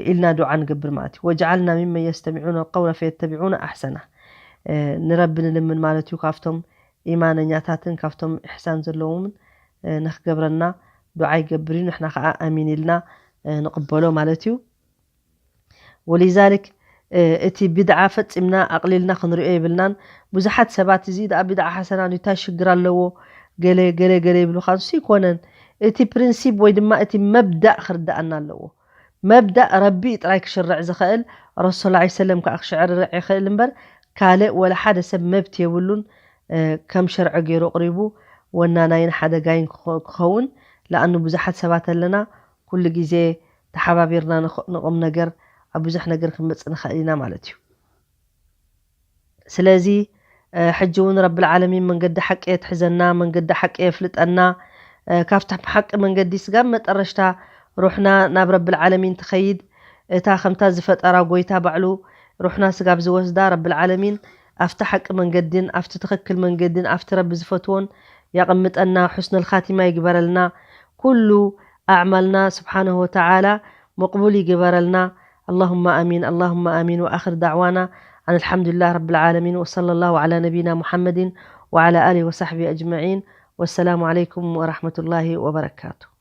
ኢልና ዱዓ ንገብር ማለት እዩ። واجعلنا ممن يستمعون القول فيتبعون أحسنه። እ፣ ንረቢ ንልምን ማለት እዩ ካብቶም ኢማነኛታትን ካብቶም ኢሕሳን ዘለዎምን እ፣ ንክገብረና ዱዓ ይገብር እዩ። ንሕና ከዓ ኣሚን ኢልና እ፣ ንቕበሎ ማለት እዩ። ولذلك እ፣ እቲ ቢድዓ ፈጺምና ኣቕሊልና ክንሪኦ የብልናን። ብዙሓት ሰባት እዚ ደኣ ቢድዓ ሓሰና እንታይ ሽግር ኣለዎ ገለ ገለ ገለ ይብሉኻ። ንሱ ይኮነን፣ እቲ ፕሪንሲፕ ወይ ድማ እቲ መብዳእ ክርዳኣና ኣለዎ። መብዳእ ረቢ ጥራይ ክሽርዕ ዝኽእል፣ ረሱል ላ ሰለም ከዓ ክሽርዕ ይኽእል እምበር ካልእ ወላ ሓደ ሰብ መብት የብሉን እ፣ ከም ሸርዒ ገይሩ ኣቕሪቡ ወናናይን ሓደጋይን ክኸ- ክኸውን። ለኣኑ ብዙሓት ሰባት ኣለና ኩሉ ግዜ ተሓባቢርና ንኽ- ንቑም ነገር ኣብ ብዙሕ ነገር ክንመጽእ ንኽእል ኢና ማለት እዩ። ስለዚ እ፣ ሕጂ እውን ረብል ዓለሚን መንገዲ ሓቂ የትሕዘና፣ መንገዲ ሓቂ የፍልጠና። እ፣ ካብቲ ሓቂ መንገዲ ስጋብ መጠረሽታ ሩሕና ናብ ረብል ዓለሚን ትኸይድ። እታ ከምታ ዝፈጠራ ጎይታ ባዕሉ ሩሕና ስጋብ ዝወስዳ ረብል ዓለሚን ኣብቲ ሓቂ መንገድን ኣብቲ ትኽክል መንገድን ኣብቲ ረቢ ዝፈትዎን ያቐምጠና፣ ሑስነል ኻቲማ ይግበረልና። ኩሉ ኣዕማልና ስብሓነሁ ወተዓላ መቕቡል ይግበረልና። اللهم آمين، اللهم آمين. وآخر دعوانا أن الحمد لله رب العالمين، وصلى الله على نبينا محمد وعلى آله وصحبه أجمعين. والسلام عليكم ورحمة الله وبركاته.